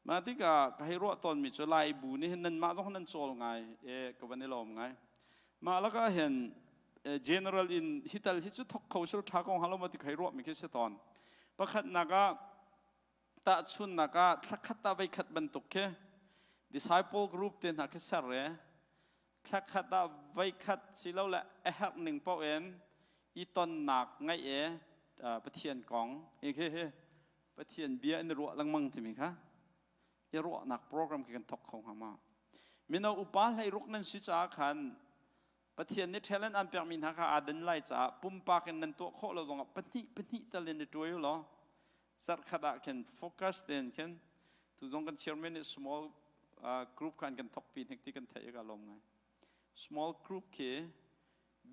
Mah tikah ka hei ruah tawnmi cu Lai bu nih hin nanmah zong nan cawl ngai e ka van i lawm ngai. Mah lakah hin general in hital hi cu thok kho sul tha ko hnga lo maw ti ka hei ruahmi khi si tawn. Pakhatnak ah Tahchunhnak ah thlakhat ah voikhat bantuk khi disciple group te hna khi ser i thlakhat ah voikhat silole a herh ning paoh in i tonnak ngeih i Pathian kong hi khi hi Pathian bia in ruah lengmang timi kha i ruahnak program khi kan thok kho hnga ma mino upa 16 nan si caah khan Pathian nih talent an pekmi hna kha aa den lai caah pumpak in nan tuah khawh lo zongah pahnih pahnih tal in i ṭuai u law zarhkhat ah khin focus tein khin tu zong kan chairman nih small group khan kan thokpi hnik ti kan theih i ka lawm ngai. Small group khi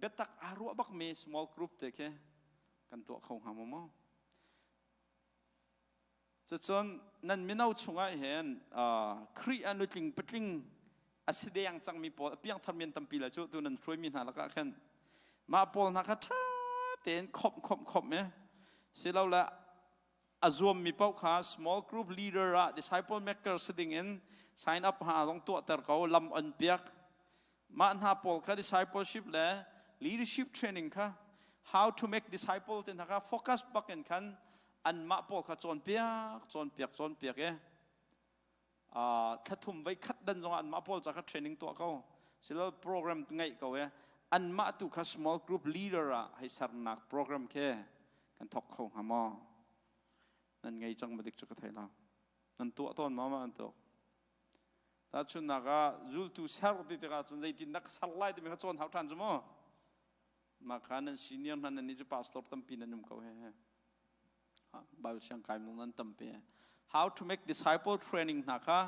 biatak aa ruah bakmi small group te khi kan tuah kho hnga maw maw? Cucun nan mino chungah hin Khrih ah nutling patling a si deng cangmi pawl a piangthar men tampi lai cu tu nan hruaimi hna lakah khan mah pawl hna kha ṭha tein khomh khomh khomh i silole a zuammi paoh kha small group leader ah disciple maker si ding in sign up ha zong tuahter ko lam on piak. Mah hna pawl kha discipleship le leadership training kha how to make disciple te hna kha focus bak in khan anmah pawl kha cawnpiak cawnpiak cawnpiak e thlathum voi khat dan zongah anmah pawl ca kha training tuah ko silo program ngeih ko e anmah tu kha small group leader ah hei sernak program khe kan thok kho hnga maw nan ngei cang ma dik cu ka thei lo nan tuah tawn ma ma an tuk Tahchunhnak ah zultu ser ti tikah cun zeitin dah ka ser lai timi kha cawn hau ṭhan cu mu. Mah kha nan senior hna nan nih cu pastor tampi nan um ko he he. Bible siang kai mung nan tampi. How to make disciple training hna kha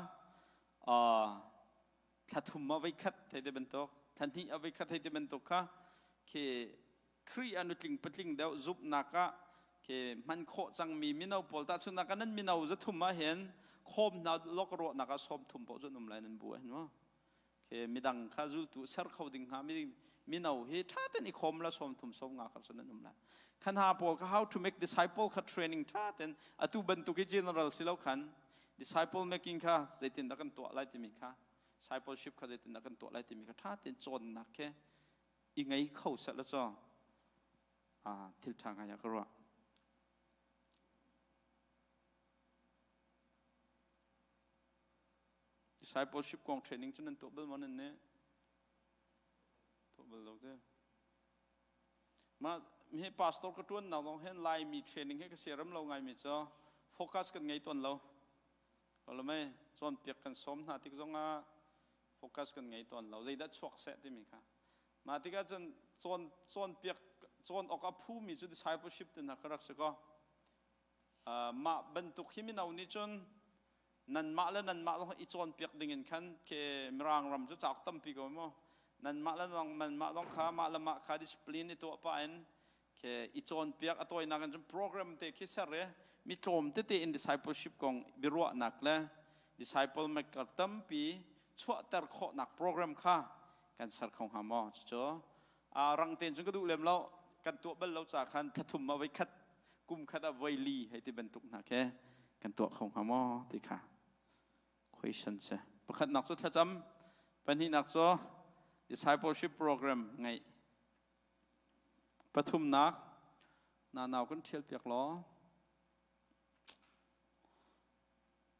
thla thum ah voikhat thei te bantuk, thla hnih ah voikhat thei te bantuk kha khi Khrih ah nutling patling deuh zumhnak ah ke hman khawh cangmi mino pawl tahchunhnak ah nan mino zathum ah hin khawm hna lok ruahnak ah sawm thum paoh cu an um lai nan bu ah hin mu ke midang kha zultu ser kho ding hnga mino hi ṭha ten i khawm la sawm thum sawm nga kha cun an um lai khan ha pawl kha how to make disciple kha training ṭha ten atu bantuk hi general si lo khan disciple making kha zeitin dah kan tuah lai timi kha discipleship kha zeitin dah kan tuah lai timi kha ṭha ten cawnnak khi i ngei kho seh la caw thil ṭha ngai ah ka ruah. Discipleship kong training cu nan tuah bal maw nan nih? Tuah bal lo te. Mah hi pastor ka ṭuan nak zong hin Laimi training hi ka siaram lo ngaimi cu focus kan ngei tawn lo. Ko cawnpiak kan sawm hna tik zongah focus kan ngei tawn lo zeidah chuak seh timi kha mah tikah cun cawn cawnpiak cawn awk a phumi cu discipleship te hna kha rak si kaw mah bantuk hi mino nih cun nanmah le nanmah lawng i cawnpiak ding in khan ke mirang ram cu cauk tampi ko mu nanmah le nanmah lawng kha mah le mah kha discipline i tuah pah in Ke i cawnpiak a tawinak in cun program te khi ser i mi tlawm tete in discipleship kong biaruahnak le disciple maker tampi chuahter khawhnak program kha kan ser kho hnga maw? Cucu rang tein cun ka duh lem lo. Kan tuah bal lo ca khan thlathum ah voi khat kum khat ah voi li hei ti bantuk hna khi kan tuah kho hnga maw ti kha question si. Pakhatnak cu thlacam, pahnihnak cu discipleship program ngeih. Pathumnak, na nau kan ṭhialpiak law.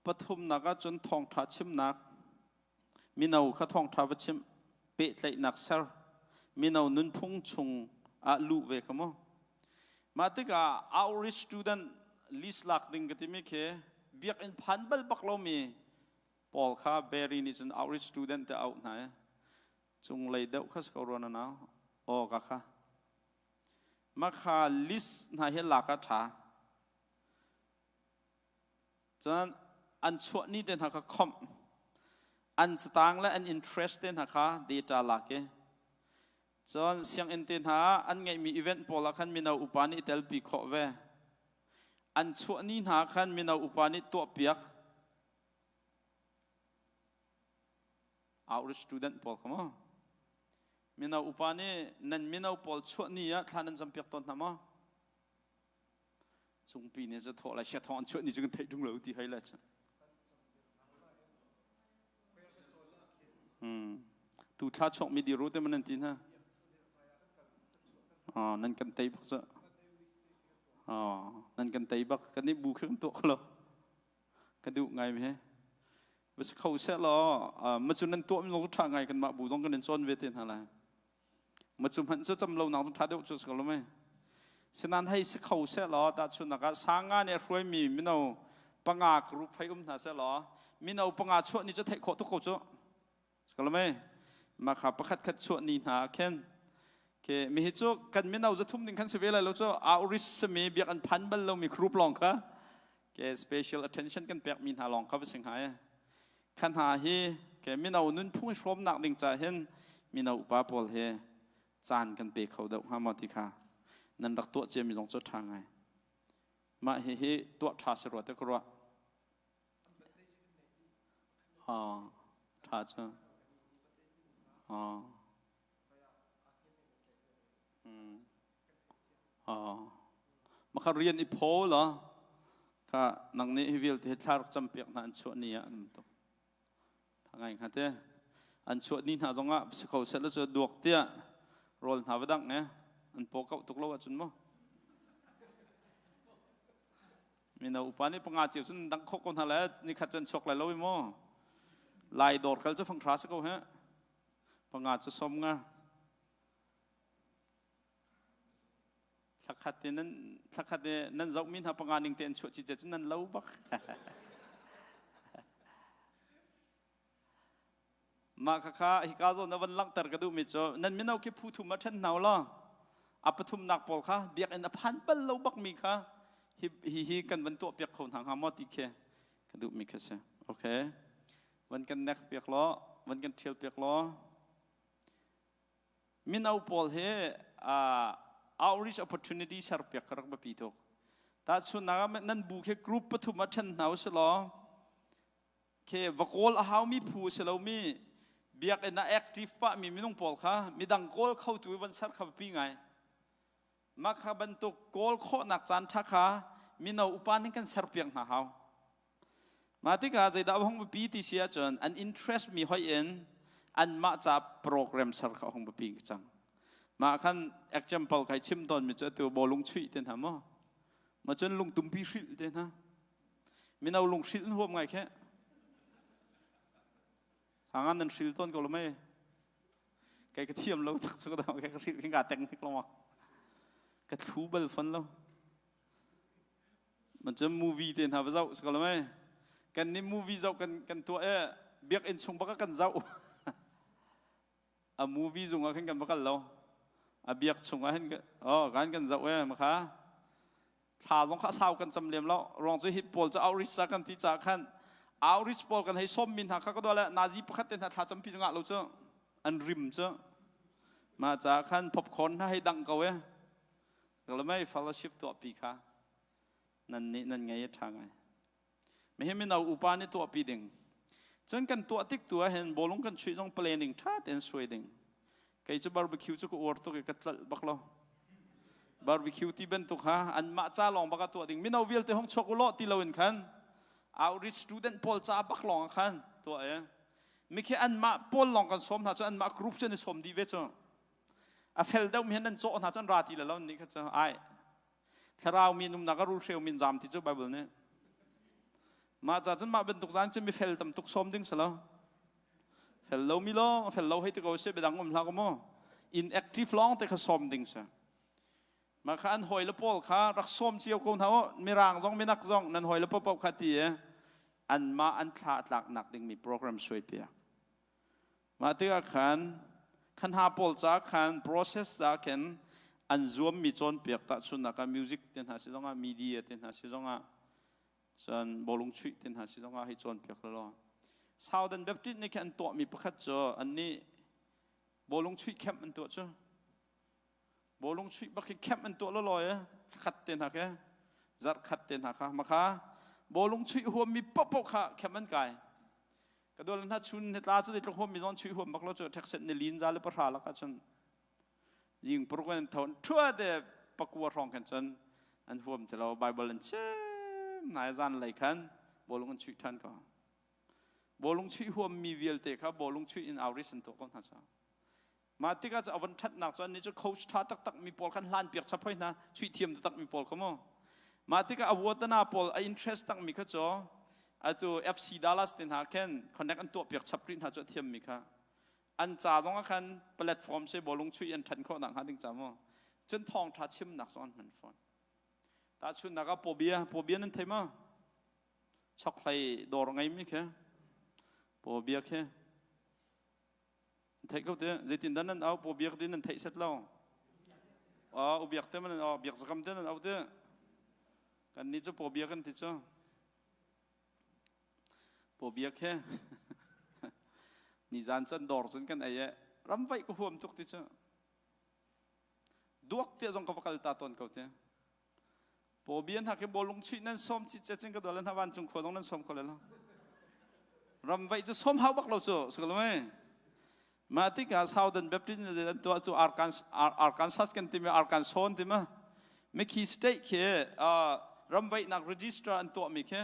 Pathumnak ahcun thawngṭha chimnak, mino kha thawngṭha va chimh, pehtlaihnak ser, mino nunphung chung ah luh ve kha mu. Mah tikah outreach student list lak ding ka timi khi biakinn phan bal bak lomi pawl kha Barry nih cun outreach student te auh hna i Cunglei deuh kha si ko rua na nau. Aw ka kha. Mah kha list hna hi lak ah ṭha. Cun an chuah ni te hna kha khomh. An catang le an interest te hna kha data lak i. Cun sianginn te hna ah an ngeihmi event pawl ah khan mino upa nih i telpi khawh ve. An chuah ni hna khan mino upa nih tuahpiak. Outreach student pawl kha maw? Mino upa nih nan mino pawl chuah ni ah thla nan campiak tawn hna maw? Cungpi nih cu thawh lai sia thawng an chuah ni cu kan theih ṭung lo ti hei le cu. Tu thla chuak mi diru te man nan ti hna. Nan kan tei bak cu. Nan kan tei bak kan nih bu khi kan tuah kho lo. Ka duh ngai mi he. Va si kho seh law macu nan tuah mi zong ṭha ngai kanmah bu zong kan in cawn ve te hna lai. Macu hmanh cu cam lo nak cu ṭha deuh cu si ko lo mei. Sinan hei si kho seh law tahchunhnak ah sanga nih a hruaimi mino panga group hei um hna seh law mino panga chuah ni cu theih khawh tuk ko cu. Kalame mah kha pakhat khat chuah ni hna ah khin ke mi hi cu kan mino zathum ding khan si ve lai lo cu outreach sami biak an phan bal lomi group lawng kha ke special attention kan pek mi hna lawng kha va si hnga e kha hna hi ke mino nunphung i hrawmnak ding ca hin mino upa pawl he caan kan pe kho deuh hnga maw ti kha nan rak tuah cia mi zong cu ṭha ngai mah hi hi tuah ṭha si rua te ka ruah Ṭha cu. Mah kha rian i phaw law kha nang nih hi vialte hi thla rak campiak hna an chuah ni ah an tuk. Ṭha ngai hnga te. An chuah ni hna zongah si kho seh cu duak tiah rawl hna va dangh e an paw kauh tuk lo ahcun mu. Mino upa nih panga cio cun dang khawh ko hna le nikhat cun chuak lai lo i mu. Lai dawr kal cu fanghra si ko he. Panga cu som nga. Thlakhat in nan thlakhat i nan zohmi hna panga ning te an chuah cicia cun nan lo bak. Mah khakha hika zawn na van langhter ka duhmi cu nan mino khi phu thum ah ṭhen hna u law a pathumnak pawl kha biakinn a phan bal lo bakmi kha hi hi hi kan van tuah piak kho hna hnga maw ti khi ka duhmi kha si. Okay. Van kan nek piak law, van kan ṭhial piak law. Mino pawl hi outreach opportunity serpiak ka rak biapi tuk. Tahchunhnak ah nan bu khi group pathum ah ṭhen hna usih law khi va kawl a haumi phu a si lomi biakinn ah active pahmi minung pawl kha midang kawl khotu van ser kha biapi ngai. Mah kha bantuk kawl khawhnak caan ṭha kha mino upa nih kan serpiak hna hau. Mah tikah zeidah a hung biapi ti si ahcun an interest mi hoih in anmah ca program ser kha a hung biapi cang. Mah khan example kai chim tawnmi cu atu bawlung chuih te hna maw? Ma cun lungtumpi hrilh te hna. Mino lung hrilh huam ngai khe. Sangan nan hril tawn ko lo mei. Kai ka thiam lo tak cu ka ka hrilh ka teng hnik lo ma. Ka thlu bal fon lo. Man cun movie te hna va zoh si ko lo mei. Kan nih movie zoh kan kan tuah e biakinn chung bak ah kan zoh. A movie zung ah khin kan va kal lo. A biak chung ah hin oh kan kan zoh e ma kha. Thla zong kha sau kan cam lem lo. Ruang cu hi pawl cu outreach sa kan ti ca khan outreach pawl kan hei sawm mi hna kha ka dua le nazi pakhat te hna thla campi cu ngah lo cu an rim cu. Mah ca khan popcorn hna hei dang ko e. Lamei fellowship tuahpi kha nan nih nan ngei a ṭha ngai. Mihi mino upa nih tuahpi ding. Cun kan tuah tik tu ah hin bawlung kan chuih zong planning ṭha tein suai ding. Kei cu barbecue cu ka uar tuk i ka tlalh bak lo. Barbecue ti bantuk ha anmah ca lawng bak ah tuah ding. Mino vialte hong chuak u law ti loin khan outreach student pawl ca bak lawng ah khan tuah e. Mikhi anmah pawl lawng kan sawm hna cu anmah group cu an i sawm dih ve cu. A fel deuh mi nan cawh hna cun ra ti le lo nih kha cu ai thlarau mi numnak a rulhreu min zam ti cu Bible nih mah ca cun mah bantuk zan cu mi fel tam tuk sawm ding si lo fel lo mi lawng fel lo hei ti ko si biadang um hlah ko mu inactive lawng te kha sawm ding si mah kha an hawi le pawl kha rak sawm cio ko hna u mirang zong minak zong nan hawi le paoh kha ti e anmah an thla tlak nak ding mi program suai piak Mah tikah khan khan hna pawl ca khan process ca khin an zuammi cawnpiak tahchunhnak ah music te hna si zongah media te hna si zongah cun bawlung chuih te hna si zongah hei cawnpiak law. Southern Baptist nih khin an tuahmi pakhat cu annih bawlung chuih camp an tuah cu. Bawlung chuih bak hi camp an tuah lawlaw i khat te hna khi zarh khat te hna kha makha bawlung chuih huammi paohpaoh kha camp an kai. Ka dual hna chun ni tla cu zeitluk huammi zong chuih huam bak lo cu ṭhekset ni lin za le pahra lakah cun jing paruk in tho thua te pakua hrawng khan cun an huam ti lo Bible an chim nai zan lei khan bawlung an chuih ṭhan ko. Bawlung chuih huammi vialte kha bawlung chuih in outreach an tuah ko hna cu. Mah tikah cu a von ṭhatnak cu annih cu coach ṭha taktak mi pawl khan hlan piak chap hoi hna chuih thiam taktak mi pawl kha mu. Mah tikah a watana pawl a interest tak mi kha cu atu FC Dallas te hna khin connect an tuah piak chap rih hna cu a thiam mi kha an ca zong ah khan platform se bawlung chuih an ṭhan khawh nak hnga ding ca mu. Cun thawngṭha chimnak zong an hman fawn. Tahchunhnak ah pawbia pawbia nan thei ma? Chokhlei dawr ngei mi khi pawbia khi Theih ko te zeitin dah nan au paw biak din nan theih set lo. A u biak te man au biak zakam te nan au te. Kan nih cu paw biak kan ti cu. Paw biak he. Ni zan can dor cun kan ei e ram vaih ka huam tuk ti cu. Duak te zong ka va kal ta tawn ko te. Pawbian hna khi bawlung chuih nan sawm cicet cun ka dawt le hna vancung khua zong nan sawm kho le lo. Ramvaih cu sawm hau bak lo cu si ko lo mei. Mah tikah Southern Baptist nih an tuah cu Arkansas kan timi Arkansas an timi Mickey State khi ramvaihnak register an tuahmi khi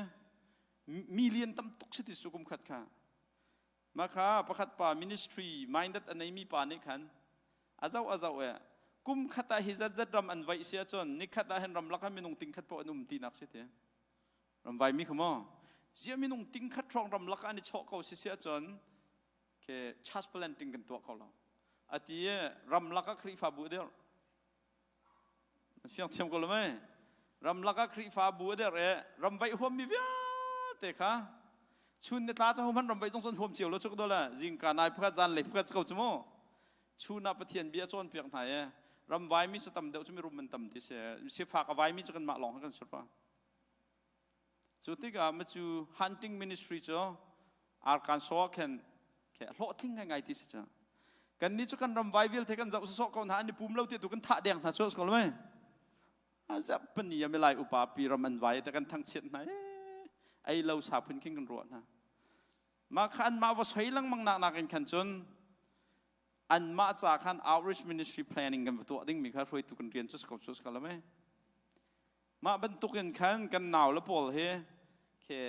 million tam tuk si ti su kum khat kha. Mah kha pakhat pa ministry minded a neimi pa nih khan a zoh a zoh e kum khat ah hi zatzat ram an vaih si ahcun nikhat ah hin ramlak ah minung ting khat poh an um tinak si ti. Ramvai mi kha maw zia minung ting khat hrawng ramlak ah an i chawh ko si si ahcun ke church planting kan tuah kho lo. Ati i ramlak ah Khrihfabu a dirh. Fiang thiam ko lo mei? Ramlak ah Khrihfabu a der i ramvaih huammi vialte kha chun ni tla cu hohmanh ramvaih zong cun huam cio lo cu ka dole zingka nai pakhat zan lei pakhat ko cu mu chun ah Pathian bia cawnpiak hna i ramvai mi cu tam deuh cu mirum an tam ti si sifak a vai mi cu kanmah lawng kan si rua Cu tikah macu hunting ministry cu Arkansas ah khin khi hlawhtling ngaingai ti si cu. Kannih cu kan ram vai vialte kan zoh sawsawh ko hna an i pum lo ti tu kan thah deng hna cu ko lo mei. Zep pani a milai upa pi ram an vai te kan thangchiat hna ei lo sa phun khin kan ruah hna. Mah kha anmah va soi lengmang nak nakin khan cun anmah ca khan outreach ministry planning kan va tuah dingmi kha hruaitu kan rian cu si ko cu si ko lo mei. Mah bantukin khan kan nau le pawl hi khi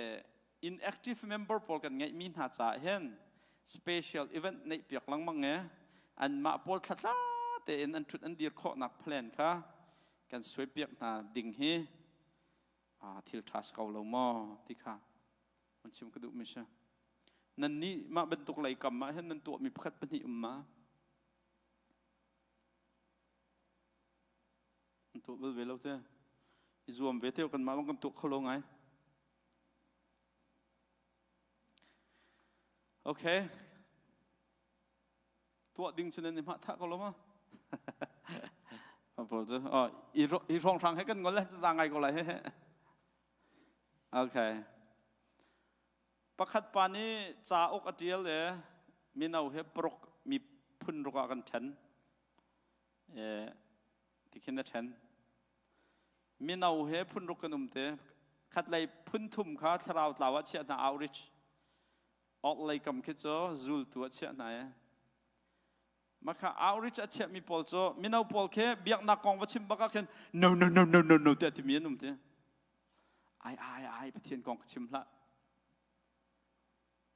inactive member pawl kan ngeihmi hna caah hin special event neih piak lengmang i anmah pawl thlatla tein an ṭhut an dir khawhnak plan kha kan suai piak hna ding hi thil ṭha si ko lo maw ti kha an chim ka duhmi si. Nannih mah bantuk lei kam ah hin nan tuahmi pakhat pahnih um ma? An tuah bal ve lo te. I zuam ve te kan mah bang kan tuah kho lo ngai. Okay. Tuah ding cu nan i hmah thah ko lo ma? Paul cu oh i hrawng hrang he kan ngol le za ngai ko lai he. Okay. Pakhat pa nih cauk a tial le mino he paruk mi phun ruk ah kan then. Tikhin a ṭhen. Mino he phunruk kan um te. Khatlei phun thum kha thlarau tlau ah chiah hna outreach. Orhlei kam khi cu zultu ah chiah hna e. Makha outreach a chiahmi pawl cu mino pawl khi biaknak kong va chim bak ah khin no no no no no no tiah timi an um te. Ai ai ai Pathian kong ka chim hlah.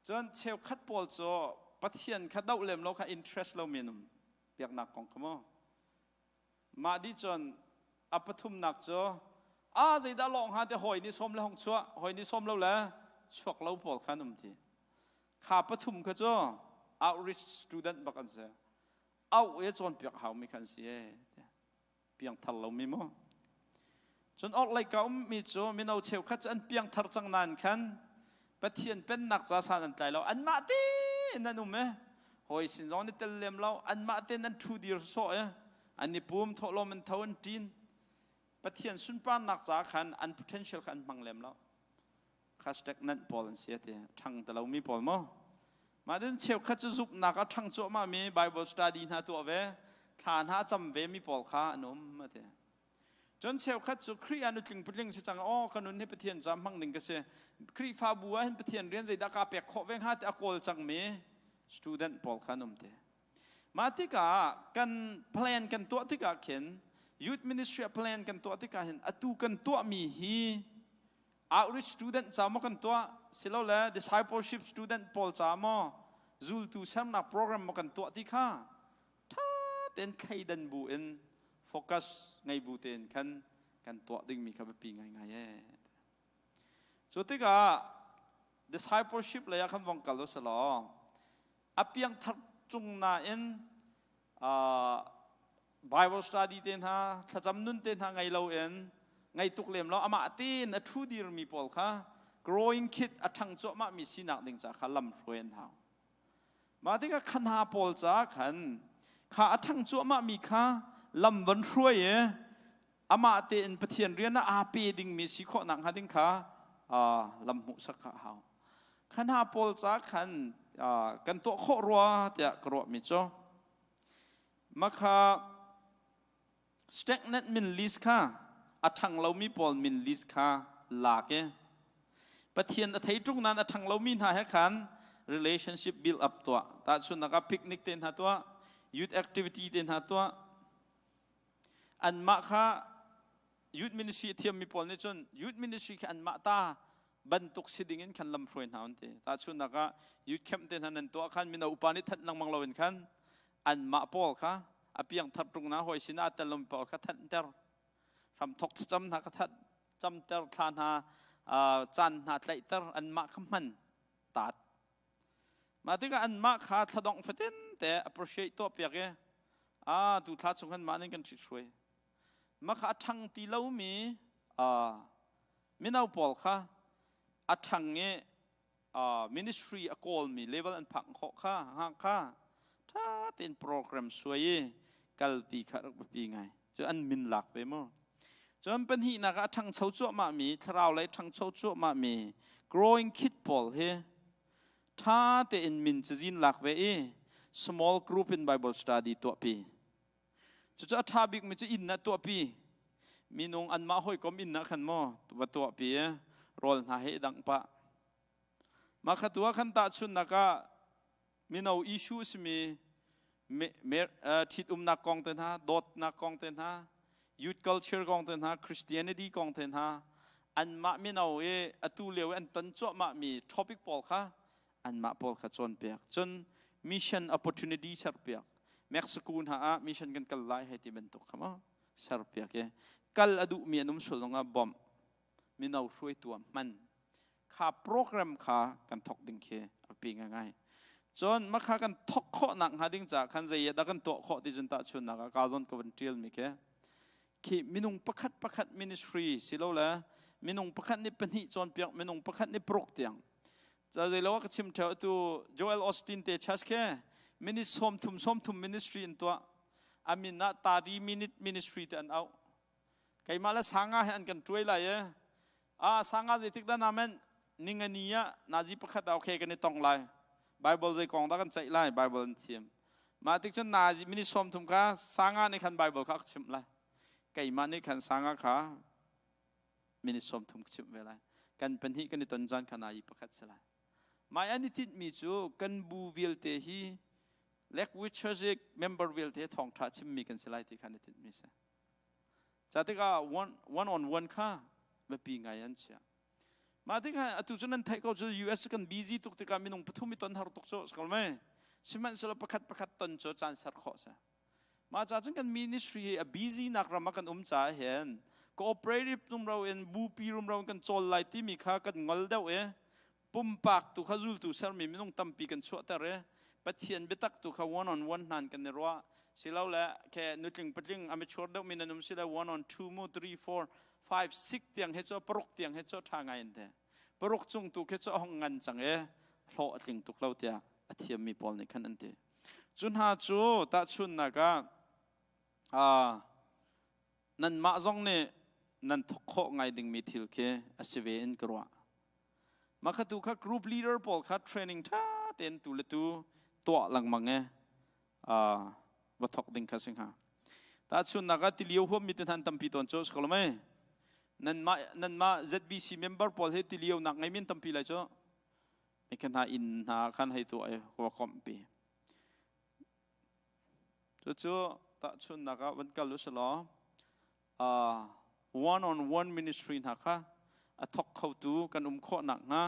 Cun cheukhat pawl cu Pathian kha doh lem lo kha interest lomi an um. Biaknak kong kha mu. Mah dih cun a pathumnak cu a zeidah lawng hnga te hawi nih sawm le hong chuah, hawi nih sawm lo le chuak lo pawl kha an um ti. Kha pathum kha cu outreach student bak an si. Auh i cawnpiak haumi kha an si ee. Piangthar lomi mu. Cun orhlei ka ummi cu mino cheukhat cu an piangthar cang nain khan Pathian pennak ca san an tlai lo. Anmah tein an um i hawi sin zong an i tel lem lo. Anmah tein an ṭhu dir sawh i an i pum thawhlawm an tho an ṭin. Pathian sunparnak ca khan an potential kha an hmang lem lo. Kha stagnant pawl an si a ti. Ṭhang ti lomi pawl maw? Mah cun cheukhat cu zumhnak ah ṭhang cuahmah mi Bible study hna tuah ve, thla hna cam ve mi pawl kha an um a ti. Cun cheukhat cu Khrih ah nutling putling si cang aw ka nun hi Pathian ca hmang ding ka si. Khrihfabu ah hin Pathian rian zeidah kaa pek khawh ve hnga ti a kawl cangmi student pawl kha an um te. Mah tikah kan plan kan tuah tikah khin youth ministry ah plan kan tuah tikah hin atu kan tuahmi hi outreach student ca maw kan tuah silole discipleship student pawl ca maw zultu sernak program maw kan tuah ti kha ṭha tein thleidan bu in focus ngei bu tein khan kan tuah dingmi kha biapi ngaingai ee. Cu tikah discipleship lei ah khan vong kal u selaw a piangthar cung nain Bible study te hna thlacam nun te hna ngei loin ngei tuk lem lo amah tein a ṭhu dirmi pawl kha growing kid a ṭhang cuahmah mi sinak ding ca kha lam hruai an hau. Mah tikah kha hna pawl ca khan kha a ṭhang cuahmah mi kha lam van hruai i amah tein Pathian rian ah aa pe dingmi si khawh nak hnga ding kha lam hmuhsak kha a hau. Kha hna pawl ca khan kan tuah khawh rua tiah ka ruahmi cu Makha stagnant min list kha a ṭhang lomi pawl min list kha lak i Pathian a thei ṭung nain a ṭhang lomi hna he khan relationship build up tuah. Tahchunhnak ah picnic te hna tuah, youth activity te hna tuah. Anmah kha youth ministry a thiammi pawl nih cun youth ministry khi anmah ta. Bantuk si ding in khan lam hruai hna an ti. Tahchunhnak ah youth camp te hna nan tuah khan mino upa nih thanh lengmang loin khan anmah pawl kha a piangthar ṭung na hawi sinah tel lomi pawl kha thanhter, hramthok thlacam hna kha that camter, thla hna caan hna tlaihter, anmah kha hman taat. Mah tikah anmah kha thladongh fatin te appreciate tuah piak i a tu thla chung khan mah ning kan ṭhit hruai. Mah kha a ṭhang ti lomi mino pawl kha a ṭhang i ministry a kawlmi level an phak khawh kha ha kha ṭha tein program suai i kalpi kha rak biapi ngai cu an min lak ve mu. Cun pahnihnak ah a ṭhangcho cuahmah mi, thlarau lei ṭhangcho cuahmah mi growing kid pawl hi ṭha tein min cazin lak ve i small group in Bible study tuahpi. Cucu a ṭha bikmi cu inn ah tuahpi. Minung anmah hawikom inn ah khan maw va tuahpi i rawl hna he i dangh pah. Mah kha tu ah khan tahchunhnak ah mino issue a simi ṭhitumnak kong te hna, dawtnak kong te hna, youth culture kong te hna, Christianity kong te hna, anmah mino i atu lio i an ton cuahmahmi topic pawl kha anmah pawl kha cawnpiak. Cun mission opportunity serpiak. Mexico hna ah mission kan kal lai hei ti bantuk kha maw serpiak i kal a duhmi an um sual zongah bawmh, mino hruaitu ah hman kha program kha kan thok ding khi a pi ngai. Cun makha kan thok khawh nak hnga ding caah khan zei dah kan tuah khawh ti cun tahchunnak ah ka zawn ka van tial mi khi khi minung pakhat pakhat ministry silole minung pakhat nih pahnih cawnpiak, minung pakhat nih paruk tiang. Zeilo ka chim theo tu Joel Osteen te church ke minute 30 30 ministry in tuah, amin ah 30 minute ministry te an auh. Keimah le sanga he an kan tuai lai e a sanga zeitik dah namen ningani ah nazi pakhat ah okay kan i tong lai, Bible zei kong dah kan ceih lai, Bible an thiam. Mah tik cun nazi minute 30 kha sanga nih khan Bible kha ka chimh lai, keimah nih khan sanga kha minute 30 ka chimh ve lai. Kan pahnih kan i ton caan kha nazi pakhat si lai. Mai an i tinhmi cu kan bu vialte hi Lakewood Church member vialte thawngṭha chimmi kan si lai ti khan i tinhmi si. Ca tikah one on one kha biapi ngai an chia. Mah tikah atu cu nan theih ko cu US kan busy tuk tikah minung pathum i ton har tuk cu sikal mei. Sihmanhsehlaw pakhat pakhat ton cu caan ser khawh si. Mah ca cun kan ministry hi a busy nak ram ah kan um caah hin cooperative rumro in bupi rumro in kan cawl lai timi kha kan ngol deuh i pumpak tu kha zultu sermi minung tampi kan chuahter i Pathian biatak tu kha one on one hnan kan i ruah silole ke nutling patling a mature deuh mi nan um sile one on two mu three four five six tiang he cu paruk tiang he cu tha ngai in te paruk cung tu khi cu a hong ngan cang i hlawh a tling tuk lo tiah a thiammi pawl nih khan an ti. Cu hna cu tahchunnak ah nanmah zong nih nan thawk khawh ngai dingmi thil khi a si ve in ka ruah. Mah kha tu kha group leader pawl kha training ṭha tein tu le tu tuah lengmang i va thawk ding kha si hnga. Tahchunhnak ah tilio huammi te hna an tampi tawn cu si ko lo mei? Nanmah nanmah ZBC member pawl hi tilio nak ngeimi an tampi lai cu. Mikha hna inn hna khan hei tuah i va komhpi. Cucu tahchunhnak ah van kal u law one on one ministry hna kha a thawk khotu kan um khawh nakhnga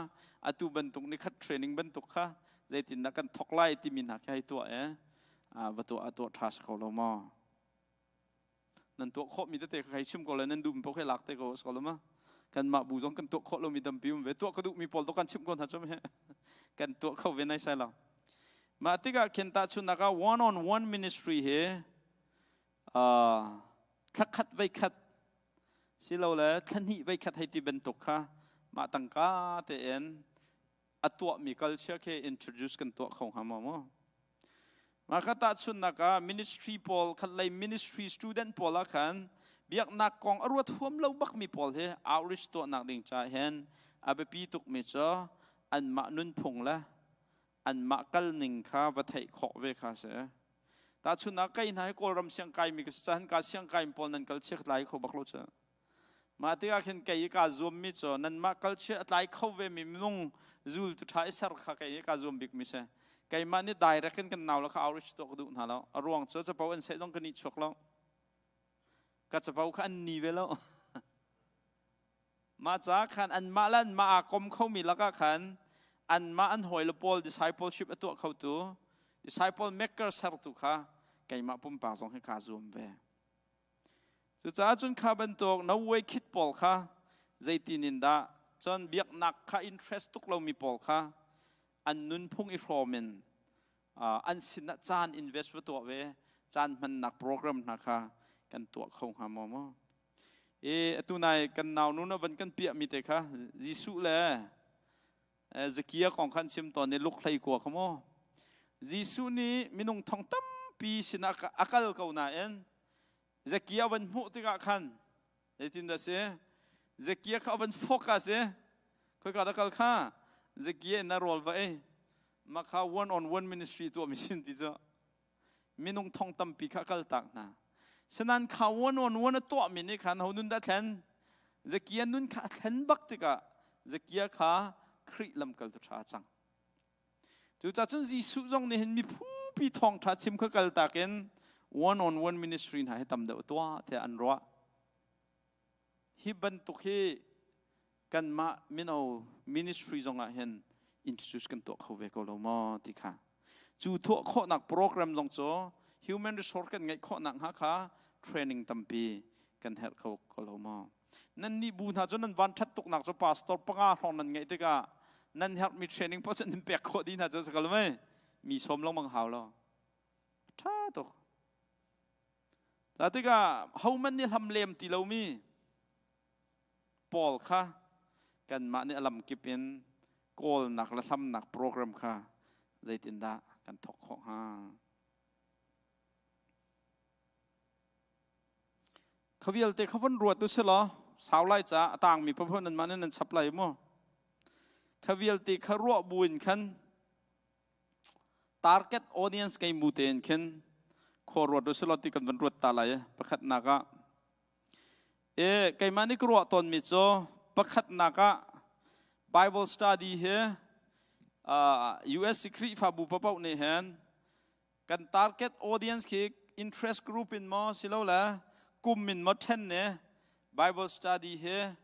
atu bantuk nikhat training bantuk kha zeitindah kan thawk lai timi hna khi hei tuah i va tuah a tuah ṭha si ko lo maw? Nan tuah khawhmi tete kha hei chim ko le nan duhmi paoh khi lak te ko si ko lo ma? Kanmah bu zong kan tuah khawh lomi tampi um ve. Tuah ka duhmi pawl to kan chimh ko hna cu kan tuah kho ve nai sai lo. Mah tikah khin tahchunhnak ah one on one ministry hi thla khat vei khat silole thla hnih vei khat hei ti bantuk kha mah tangka tein a tuahmi culture khi introduce kan tuah kho hnga maw mu? Mah kha tahchunhnak ah ministry pawl khat lei ministry student pawl ah khan biaknak kong a ruat huam lo bakmi pawl hi outreach tuahnak ding ca hin a biapi tukmi cu anmah nunphung le anmah kalning kha va theih khawh ve kha si. Tahchunhnak kai hna hi Kawlram siang kaimi ka si cahan ka siang kaimi pawl nan kal chia tlai kho bak lo cu. Mah tikah khin kei i kaa zuammi cu nanmah culture a tlai kho vemi minung zultu ṭha i ser kha kei i kaa zuam bikmi si. Keimah nih direct in kan nau le kha outreach tuah ka duh hna lo. A ruang cu capo an seh zong ka nih chuak lo. Ka capo kha an ni ve lo. Mah ca khan anmah le anmah aa kom khomi lakah khan anmah an hawile pawl discipleship a tuah khotu disciple maker sertu kha keimah pumpak zong hi kaa zuam ve. Cucaah cun kha bantuk no way khit pawl kha zeitin in dah cun biaknak kha interest tuk lomi pawl kha an nunphung i hrawm in an sinah caan invest va tuah ve caan hmannak program hna kha kan tuah kho hnga maw maw e atu nai kan nau nu na van kan piah mi te kha Jesuh le Zakia kong khan chim tawn i luk hlei kua kha maw Jesuh nih minung thong tampi sinah a kal ko nain Zakia van hmuh tikah khan Zeitin dah si? Zekia kha a van focus i khoika dah kal kha Zekia in a rawl va ei. Mah kha one on one ministry tuah mi sin ti cu minung thong tampi kha kal tak hna. Sanan kha one on one a tuah mi nih khan ho nun dah thlen? Zekia nun kha a thlen bak tikah Zekia kha Khrih lamkaltu ṭha a cang. Cucaah cun Jesuh zong nih hin miphunpi thawngṭha chim kha kaltak in one on one ministry hna hi tam deuh tuah tiah an ruah. Hi bantuk hi kanmah mino ministry zong ah hin introduce kan tuah kho ve ko lo maw ti kha. Cu tuah khawhnak program zong cu human resource kan ngeih khawhnak hnga kha training tampi kan herh kho ko lo maw. Nan nih bu hna cu nan van ṭhat tuknak cu pastor panga hrawng nan ngeih tikah nan herhmi training paoh cu nan pek khawh dih hna cu si ko lo mei? Mi sawm lengmang hau lo. Ṭha tuk. Ca tikah hohmanh nih hlam lem ti lomi Paul kha kanmah nih a lamkip in kawlnak le hlamnak program kha zeitindah kan thawk khawh hnga? Kha vialte kha von ruat u silaw sau lai caah a tangmi paohpaoh nanmah nih nan chap lai mu. Kha vialte kha ruah buin khan target audience kei mu tein khin khua ruat u silaw ti kan van ruat ta lai. Pakhatnak ah e keimah nih ka ruah tawnmi cu pakhatnak ah Bible study hi US Khrihfabu paohpaoh nih hin Kan target audience khi interest group in maw silole kum in maw then ne Bible study hi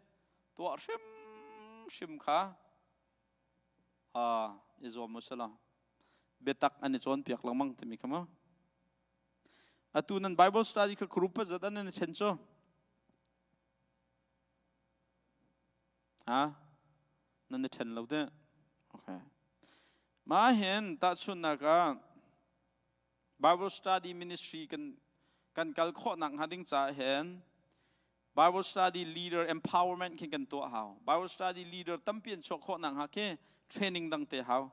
tuah hrimhrim kha i zuam u sila biatak an i cawnpiak lengmang timi kha mu. Atu nan Bible study kha group zat an in then cu. Ha? Nan i ṭhen lo teh? Okay. Mah hin tahchunhnak ah Bible study ministry kan kan kal khawhnak hnga ding caah hin Bible study leader empowerment khi kan tuah hau. Bible study leader tampi an chuah khawhnak hnga khi training dang te hau.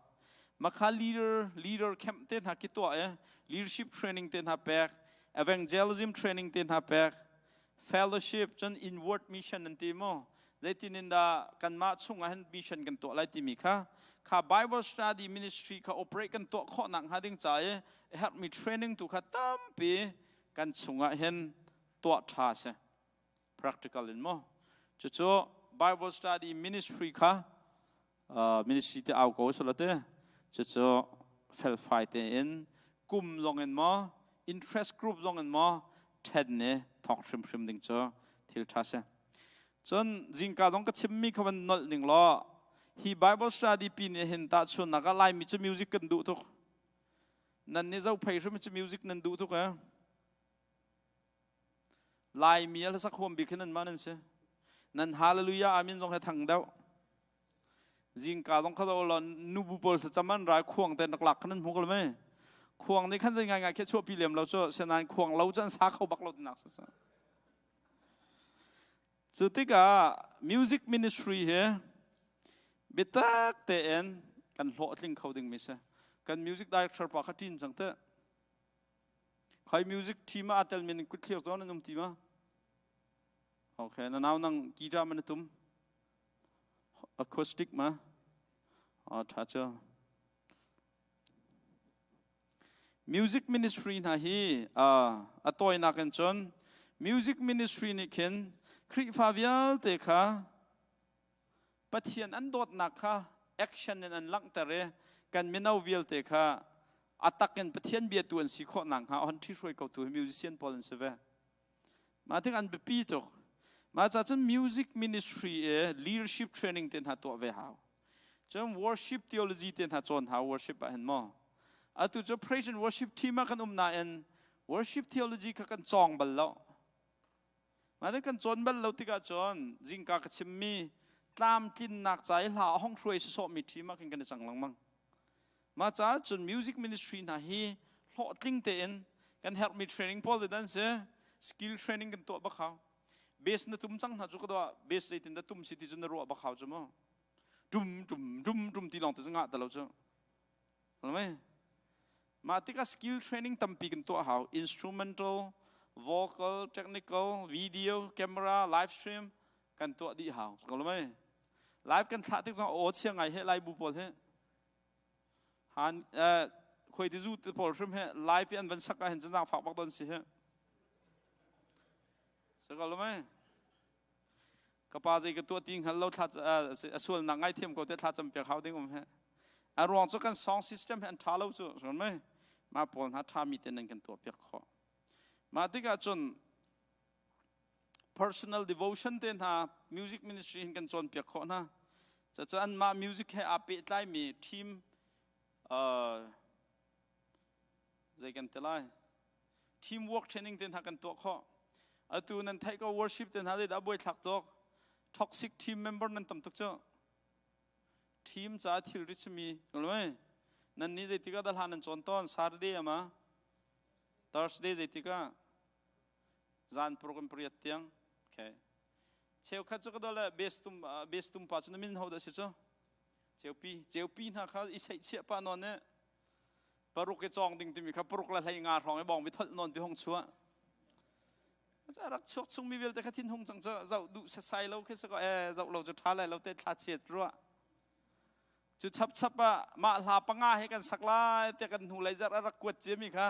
Makha leader leader camp te hna khi tuah e leadership training te hna pek, evangelism training te hna pek, fellowship cun inward mission an ti mu zeitin in dah kanmah chungah hin mission kan tuah lai timi kha kha Bible study ministry kha operate kan tuah khawh nak hnga ding ca i herhmi training tu kha tampi kan chungah hin tuah tha si practical in mu cucu Bible study ministry kha ministry te au ko solo te cucu felfai tein kum zong in maw interest group zong in maw then ne thawk hrimhrim ding cu thil tha si cun zingka zong ka chimmi kha van nolh ning law hi Bible study pi nih hin tahchunnak ah Laimi cu music kan duh tuk nan nih zo phei hrim cu music nan duh tuk eh Laimi a hlasak huam bik hi nan mah nan si nan hallelujah amen zong he thang deuh Zingka zong kha lo nubu pawl thlacam an rai khuang te nak lak khan an hmu ko mei. Khuang nih khan zei ngai ngai khi chuahpi lem lo cu senain khuang lo cu an sa kho bak lo tinak sa. Cu tikah music ministry hi biatak tein kan hlawhtling kho ding mi si. Kan music director pa kha ṭin cang te. Khoi music team ah tel min kut thlir zawn an um ti ma? Okay, na nau nang guitar man tum. Acoustic ma? Oh, ṭha cu. Music ministry hna hi a tawinak in cun music ministry nih khin Khrihfa vialte kha Pathian an dawtnak kha action in an langhter i kan mino vialte kha a tak in Pathian biatu an si khawh nakhnga a hon ṭhihruai kotu hi musician pawl an si ve. Mah tik an biapi tuk. Mah ca cun music ministry e leadership training te hna tuah ve hau. Cun worship theology te hna cawn hau worship ah hin maw. Atu cu praise and worship team ah kan um nain worship theology kha kan cawng bal lo. Mah kan cawn bal lo tikah cun zingka ka chimmi tlamtlinnak ca i hla a hong hruai sawsawhmi team ah khin kan i cang lengmang. Mah caah cun music ministry hna hi hlawhtling tein kan herhmi training pawl te an si. Skill training kan tuah bak hau. Bass na tum cang hna cu ka doah bass zeitin dah tum si ti cu na ruah bak hau cu mu. Tum tum tum tum ti lawng te cu ngah ta lo cu. Mei? Mah tikah skill training tampi kan tuah hau. Instrumental, vocal, technical, video, camera, live stream kan tuah dih hau. Mei? Live kan thlah tik zong aw chia ngai he lai bu pawl he Han khuai ti zu te pawl hrim he live an van sak ah hin cun fak bak don si he. Sakal mai. Ka pa zei ka tuah ti hngal lo thla a sual nak ngai thiam ko te thla cam piak hau ding um he. A ruang cu kan song system he an tha lo cu sual mai. Ma pawl hna tha mi te nan kan tuah piak kho. Ma tikah cun personal devotion te hna music ministry hin kan cawnpiak khawh hna. Cucu anmah music he aa pehtlaimi team zei kan ti lai teamwork training te hna kan tuah khawh. Atu nan theih ko worship te hna zeidah buaithlak tuk toxic team member nan tam tuk cu. Team ca thilri simi nan nih zeitik ah dah hla nan cawn tawn Saturday ama Thursday zeitik ah zan program pariat tiang okay cheukhat cu ka dole base tum base tum pa cu na min ho dah si cu ceupi ceupi hna kha i seih chiah pa non ne paruk i cawng ding timi kha paruk le hlei nga hrawng i bong bi tholh non bi hong chuah rak chuak chung mi vialte kha thin hung cang cu zoh duh sasai lo khi sako e zoh lo cu tha lai lo te thla chiat ruah Cu chapchap ah mah hla panga he kan sak lai tiah kan hnu lei zarh a rak kuat ciami kha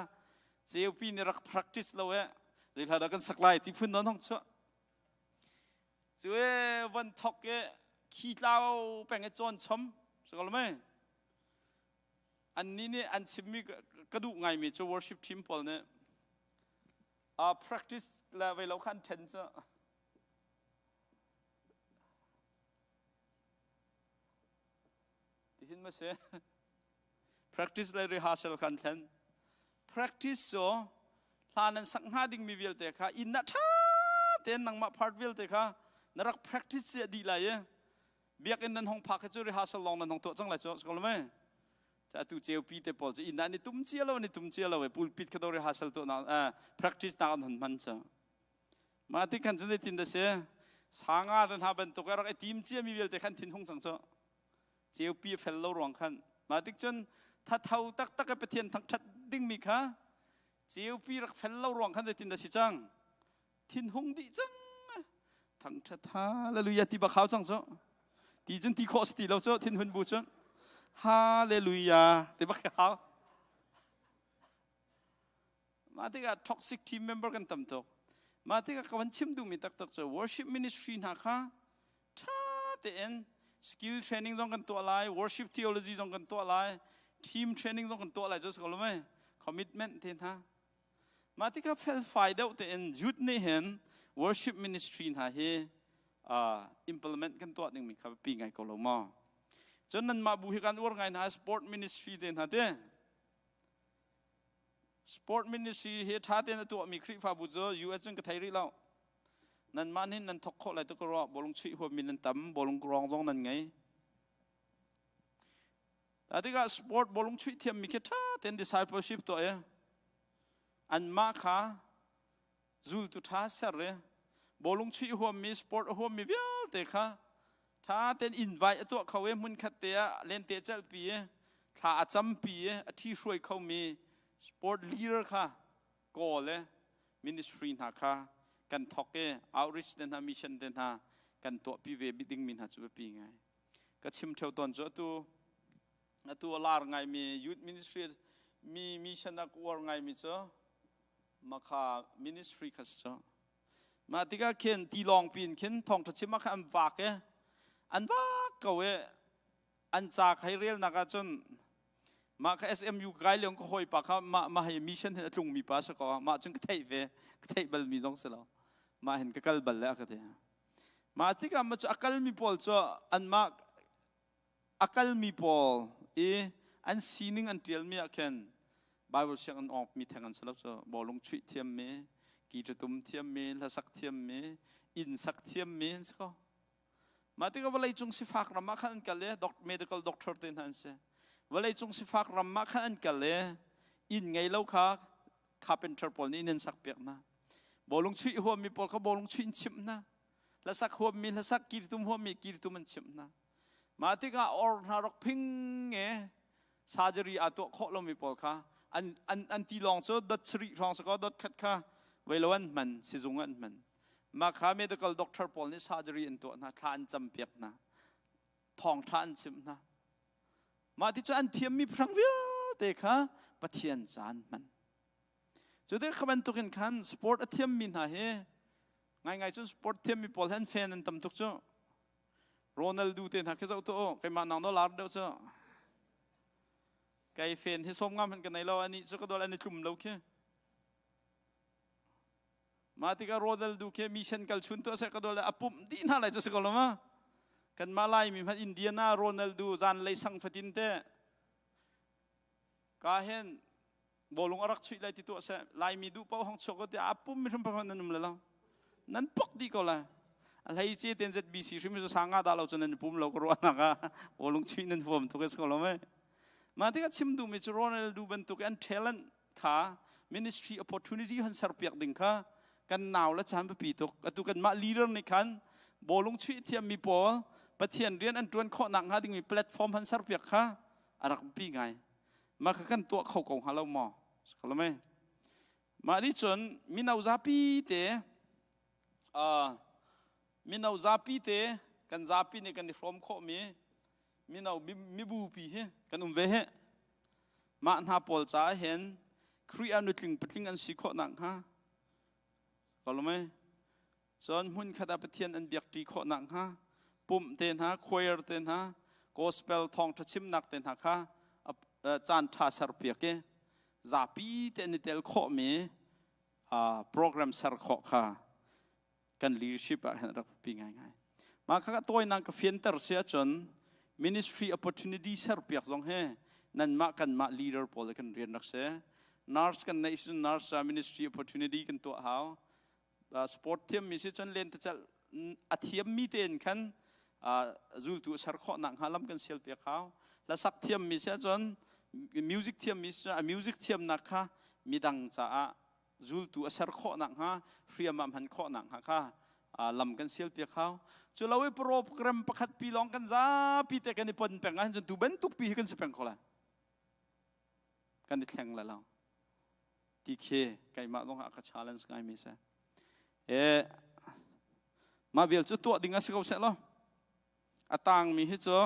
ceupi nih rak practice lo eh zei hla dah kan sak lai ti phun non hong chuah. Cu e van thok e khi tlau peng e cawn chom si ko mei annih nih an chimmi ka duh ngaimi cu worship team pawl nih practice le vei lo khan then cu Tihin ma si. Practice le rehearsal kan thlen. Practice cu hla nan sak hnga dingmi vialte kha inn ah ṭha tein nangmah part vialte kha na rak practice cia dih lai i biakinn nan hong phak hi cu rehearsal lawng nan hong tuah cang lai cu si ko lo mei? Atu ceupi te pawl cu inn ah ni tum cia lo ni tum cia lo e pulpit kha do rehearsal tuah nak practice nak an hon hman cu. Mah ti khan cun zeitin dah si? Sanga te hna bantuk a rak i tim ciami vialte khan thin hung cang cu. Ceupi a fel lo ruang khan. Mah tik cun thatho taktak i Pathian thangṭhat dingmi kha ceupi rak fel lo ruang khan zeitin dah si cang? Thin hung dih cang. Thangṭhat hallelujah ti bak hau cang cu. Ti cun ti khawh si ti lo cu thin hun bu cun. Hallelujah ti bak hau. Mah tikah toxic team member kan tam tuk. Mah tikah ka van chim duhmi taktak cu worship ministry hna kha ṭha tein skill training zong kan tuah lai, worship theology zong kan tuah lai, team training zong kan tuah lai cu si ko lo mei? Commitment te hna. Mah tikah felfai deuh tein youth nih hin worship ministry hna hi implement kan tuah dingmi kha biapi ngai ko lo maw? Cun nanmah bu hi kan uar ngai hna sport ministry te hna te. Sport ministry hi ṭha tein a tuahmi Khrihfabu cu US cun ka thei rih lo. Nanmah nih nan thawk khawh lai tu ka ruah. Bawlung chuih huammi nan tam, bawlung rawng zong nan ngei. Ta tikah sport bawlung chuih thiammi khi ṭha tein discipleship tuah i anmah kha zultu ṭha ser i bawlung chuih huammi sport a huammi vialte kha ṭha tein invite a tuah kho i hmunkhat te ah lente celhpi i thla a campi i a ṭhi hruai khomi sport leader kha kawl i ministry hna kha kan thawk i outreach te hna mission te hna kan tuahpi ve dingmi hna cu biapi ngai ka chim ṭheo tawn cu atu atu a lar ngaimi youth ministry mi mission a uar ngaimi cu Makha ministry kha si cu. Mah tikah khin tilawng pin khin thawngṭha chim ah khan an vak i an vak ko i an ca kha i relnak ahcun mah kha SMU kai lio ka hawipa kha mah mah hi mission hin a tlungmi pa si ko mah cun ka theih ve ka theih balmi zong si lo mah hin ka kal bal le a ka ti. Mah tikah maw cu a kalmi pawl cu anmah a kalmi pawl i an sining an ṭialmi ah khin Bible sianginn awngmi theng an si lo cu bawlung chuih thiammi, guitar tum thiammi, hlasak thiammi, inn sak thiammi an si ko. Mah tikah vawleicung sifak ram ah khan an kal i medical doctor te hna an si. Vawleicung sifak ram ah khan an kal i inn ngei lo kha carpenter pawl nih inn an sakpiak hna. Bawlung chuih huammi pawl kha bawlung chuih in chimh hna. Hlasak huammi hlasak, kirtum huammi kirtum an chimh hna. Mah tikah or hna rak phing e surgery aa tuah khawh lomi pawl kha an an an tilawng cu dot sarih hrawng si kaw dot khat kha veilo an hman sizung an hman. Mah kha medical doctor pawl nih surgery an tuah hna, thla an campiak hna, thawngṭha an chimh hna. Mah ti cu an thiammi phrang vialte kha Pathian ca an hman. Cu te kha bantukin khan sport a thiammi hna hi ngaingai cun sport thiammi pawl hi an fan an tam tuk cu. Ronaldo te hna khi zoh tu u, keimah nang no lar deuh cu. Kai fen hi som ngam han ka nei lo ani cu ka dol an i tlum lo khi. Mah tikah Ronaldo khi mission kal chun tuah seh ka dol a pumh dih hna lai cu si ko lo ma. Kanmah Laimi hmanh Indiana Ronaldo zanlei sang fatin te ka hen bawlung a rak chuih lai ti tuah seh Laimi duh paoh hong chuak ko tiah a pum mi hrim pakhat nan um le lo nan pok dih ko lai a hlei ce ten ZBC hrim cu sanga dah lo cu nan pum lo ka ruahnak ah bawlung chuih nan huam tuk es ko lo mei mah tikah chim duhmi cu Ronaldo bantuk an talent kha ministry opportunity han serpiak ding kha kan nau le caan biapi tuk atu kanmah leader nih khan bawlung chuih thiammi pawl Pathian rian an ṭuan khawh nakhnga dingmi platform han serpiak kha a rak biapi ngai mah kha kan tuah kho ko hnga lo maw kalame mah nih cun mino zapi te mino zapi te kan zapi nih kan i hrawm khawhmi mino mibupi hi kan um ve hi mah hna pawl caah hin Khrih ah nutling patling an si khawh nakhnga kalame cun hmunkhat ah Pathian an biakṭi khawh nakhnga pumh te hna choir te hna gospel thawngṭha chimnak te hna kha caan ṭha serpiak i zapi te an i tel khawhmi program ser khawh kha kan leadership ah hin rak pi ngaingai. Mah kha tawinak ka fianter si ahcun ministry opportunity serpiak zong hi nanmah kanmah leader pawl kan rian rak si. Nurse kan neih cun nurse ministry opportunity kan tuah hau. Sport thiammi si cun lentecelh a thiammi tein khan zultu ser khawh nak hnga lam kan sial piak hau. Hlasak thiammi si ahcun music thiammi si cun a music thiamnak kha midang caah zultu a ser khawh nakhnga hriam ah hman khawh nakhnga kha lam kan sial piak hau cu lo i program pakhat pi lawng kan zapi te kan i pon peng ahhin cun tu bantuk pi hi kan si peng kho lai kan i thleng le lo ti khi keimah zong ah ka challenge ngai mi si e mah vial cu tuah ding a si ko seh lo a tangmi hi cu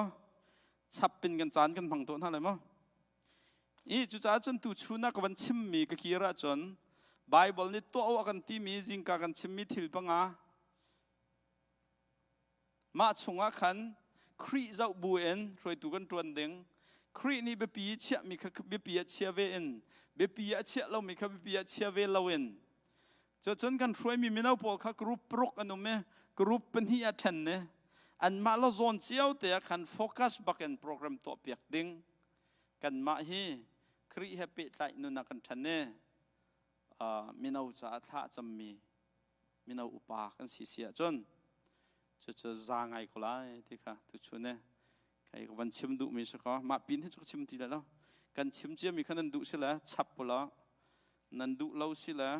chap pin kan caan kan hmang tawn hna lai maw I cucaah cun tuchun ah ka van chimmi ka kir ahcun Baibal nih tuah u a kan timi zingka kan chimmi thil panga mah chungah khan Khrih zoh bu in hruaitu kan ṭuan ding. Khrih nih biapi chiahmi kha biapi ah chia ve in biapi ah chiah lomi kha biapi ah chia ve loin cucun kan hruaimi mino pawl kha group paruk an um i group pahnih ah ṭhen i anmah lo zawn cio te ah khan focus bak in program tuahpiak ding. Kanmah hi Khrih he pehtlaih nun ah kan ṭhan i mino caah thla a cammi mino upa kan si si ahcun cucu za ngai ko lai ti kha tuchun i kai ka van chim duhmi si kaw mah pin hi cu ka chim ti lai lo kan chim ciami kha nan duh si le chap ulaw nan duh lo si le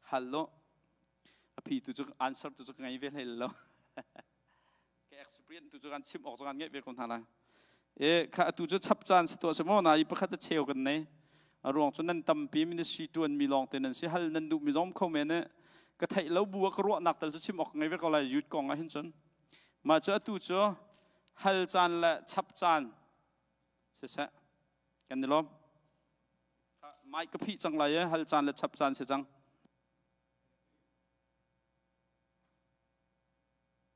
hal lo a phi tu cu answer tu cu ka ngei ve hlei lo ka experience tu cu kan chim awk cu kan ngeih ve ko hna lai e kha atu cu chap caan si tuah si maw na i pakhat a cheu kan nei a ruang cu nan tampi ministry tuan mi lawng te nan si hal nan duh mi zong kho men e ka theih lo bu a ka ruahnak tal cu chim awk ngei ve ko lai youth kong ah hin cun mah cu atu cu hal caan le chap caan siseh kan ni lawm mic ka phih cang lai e hal caan le chap caan si cang.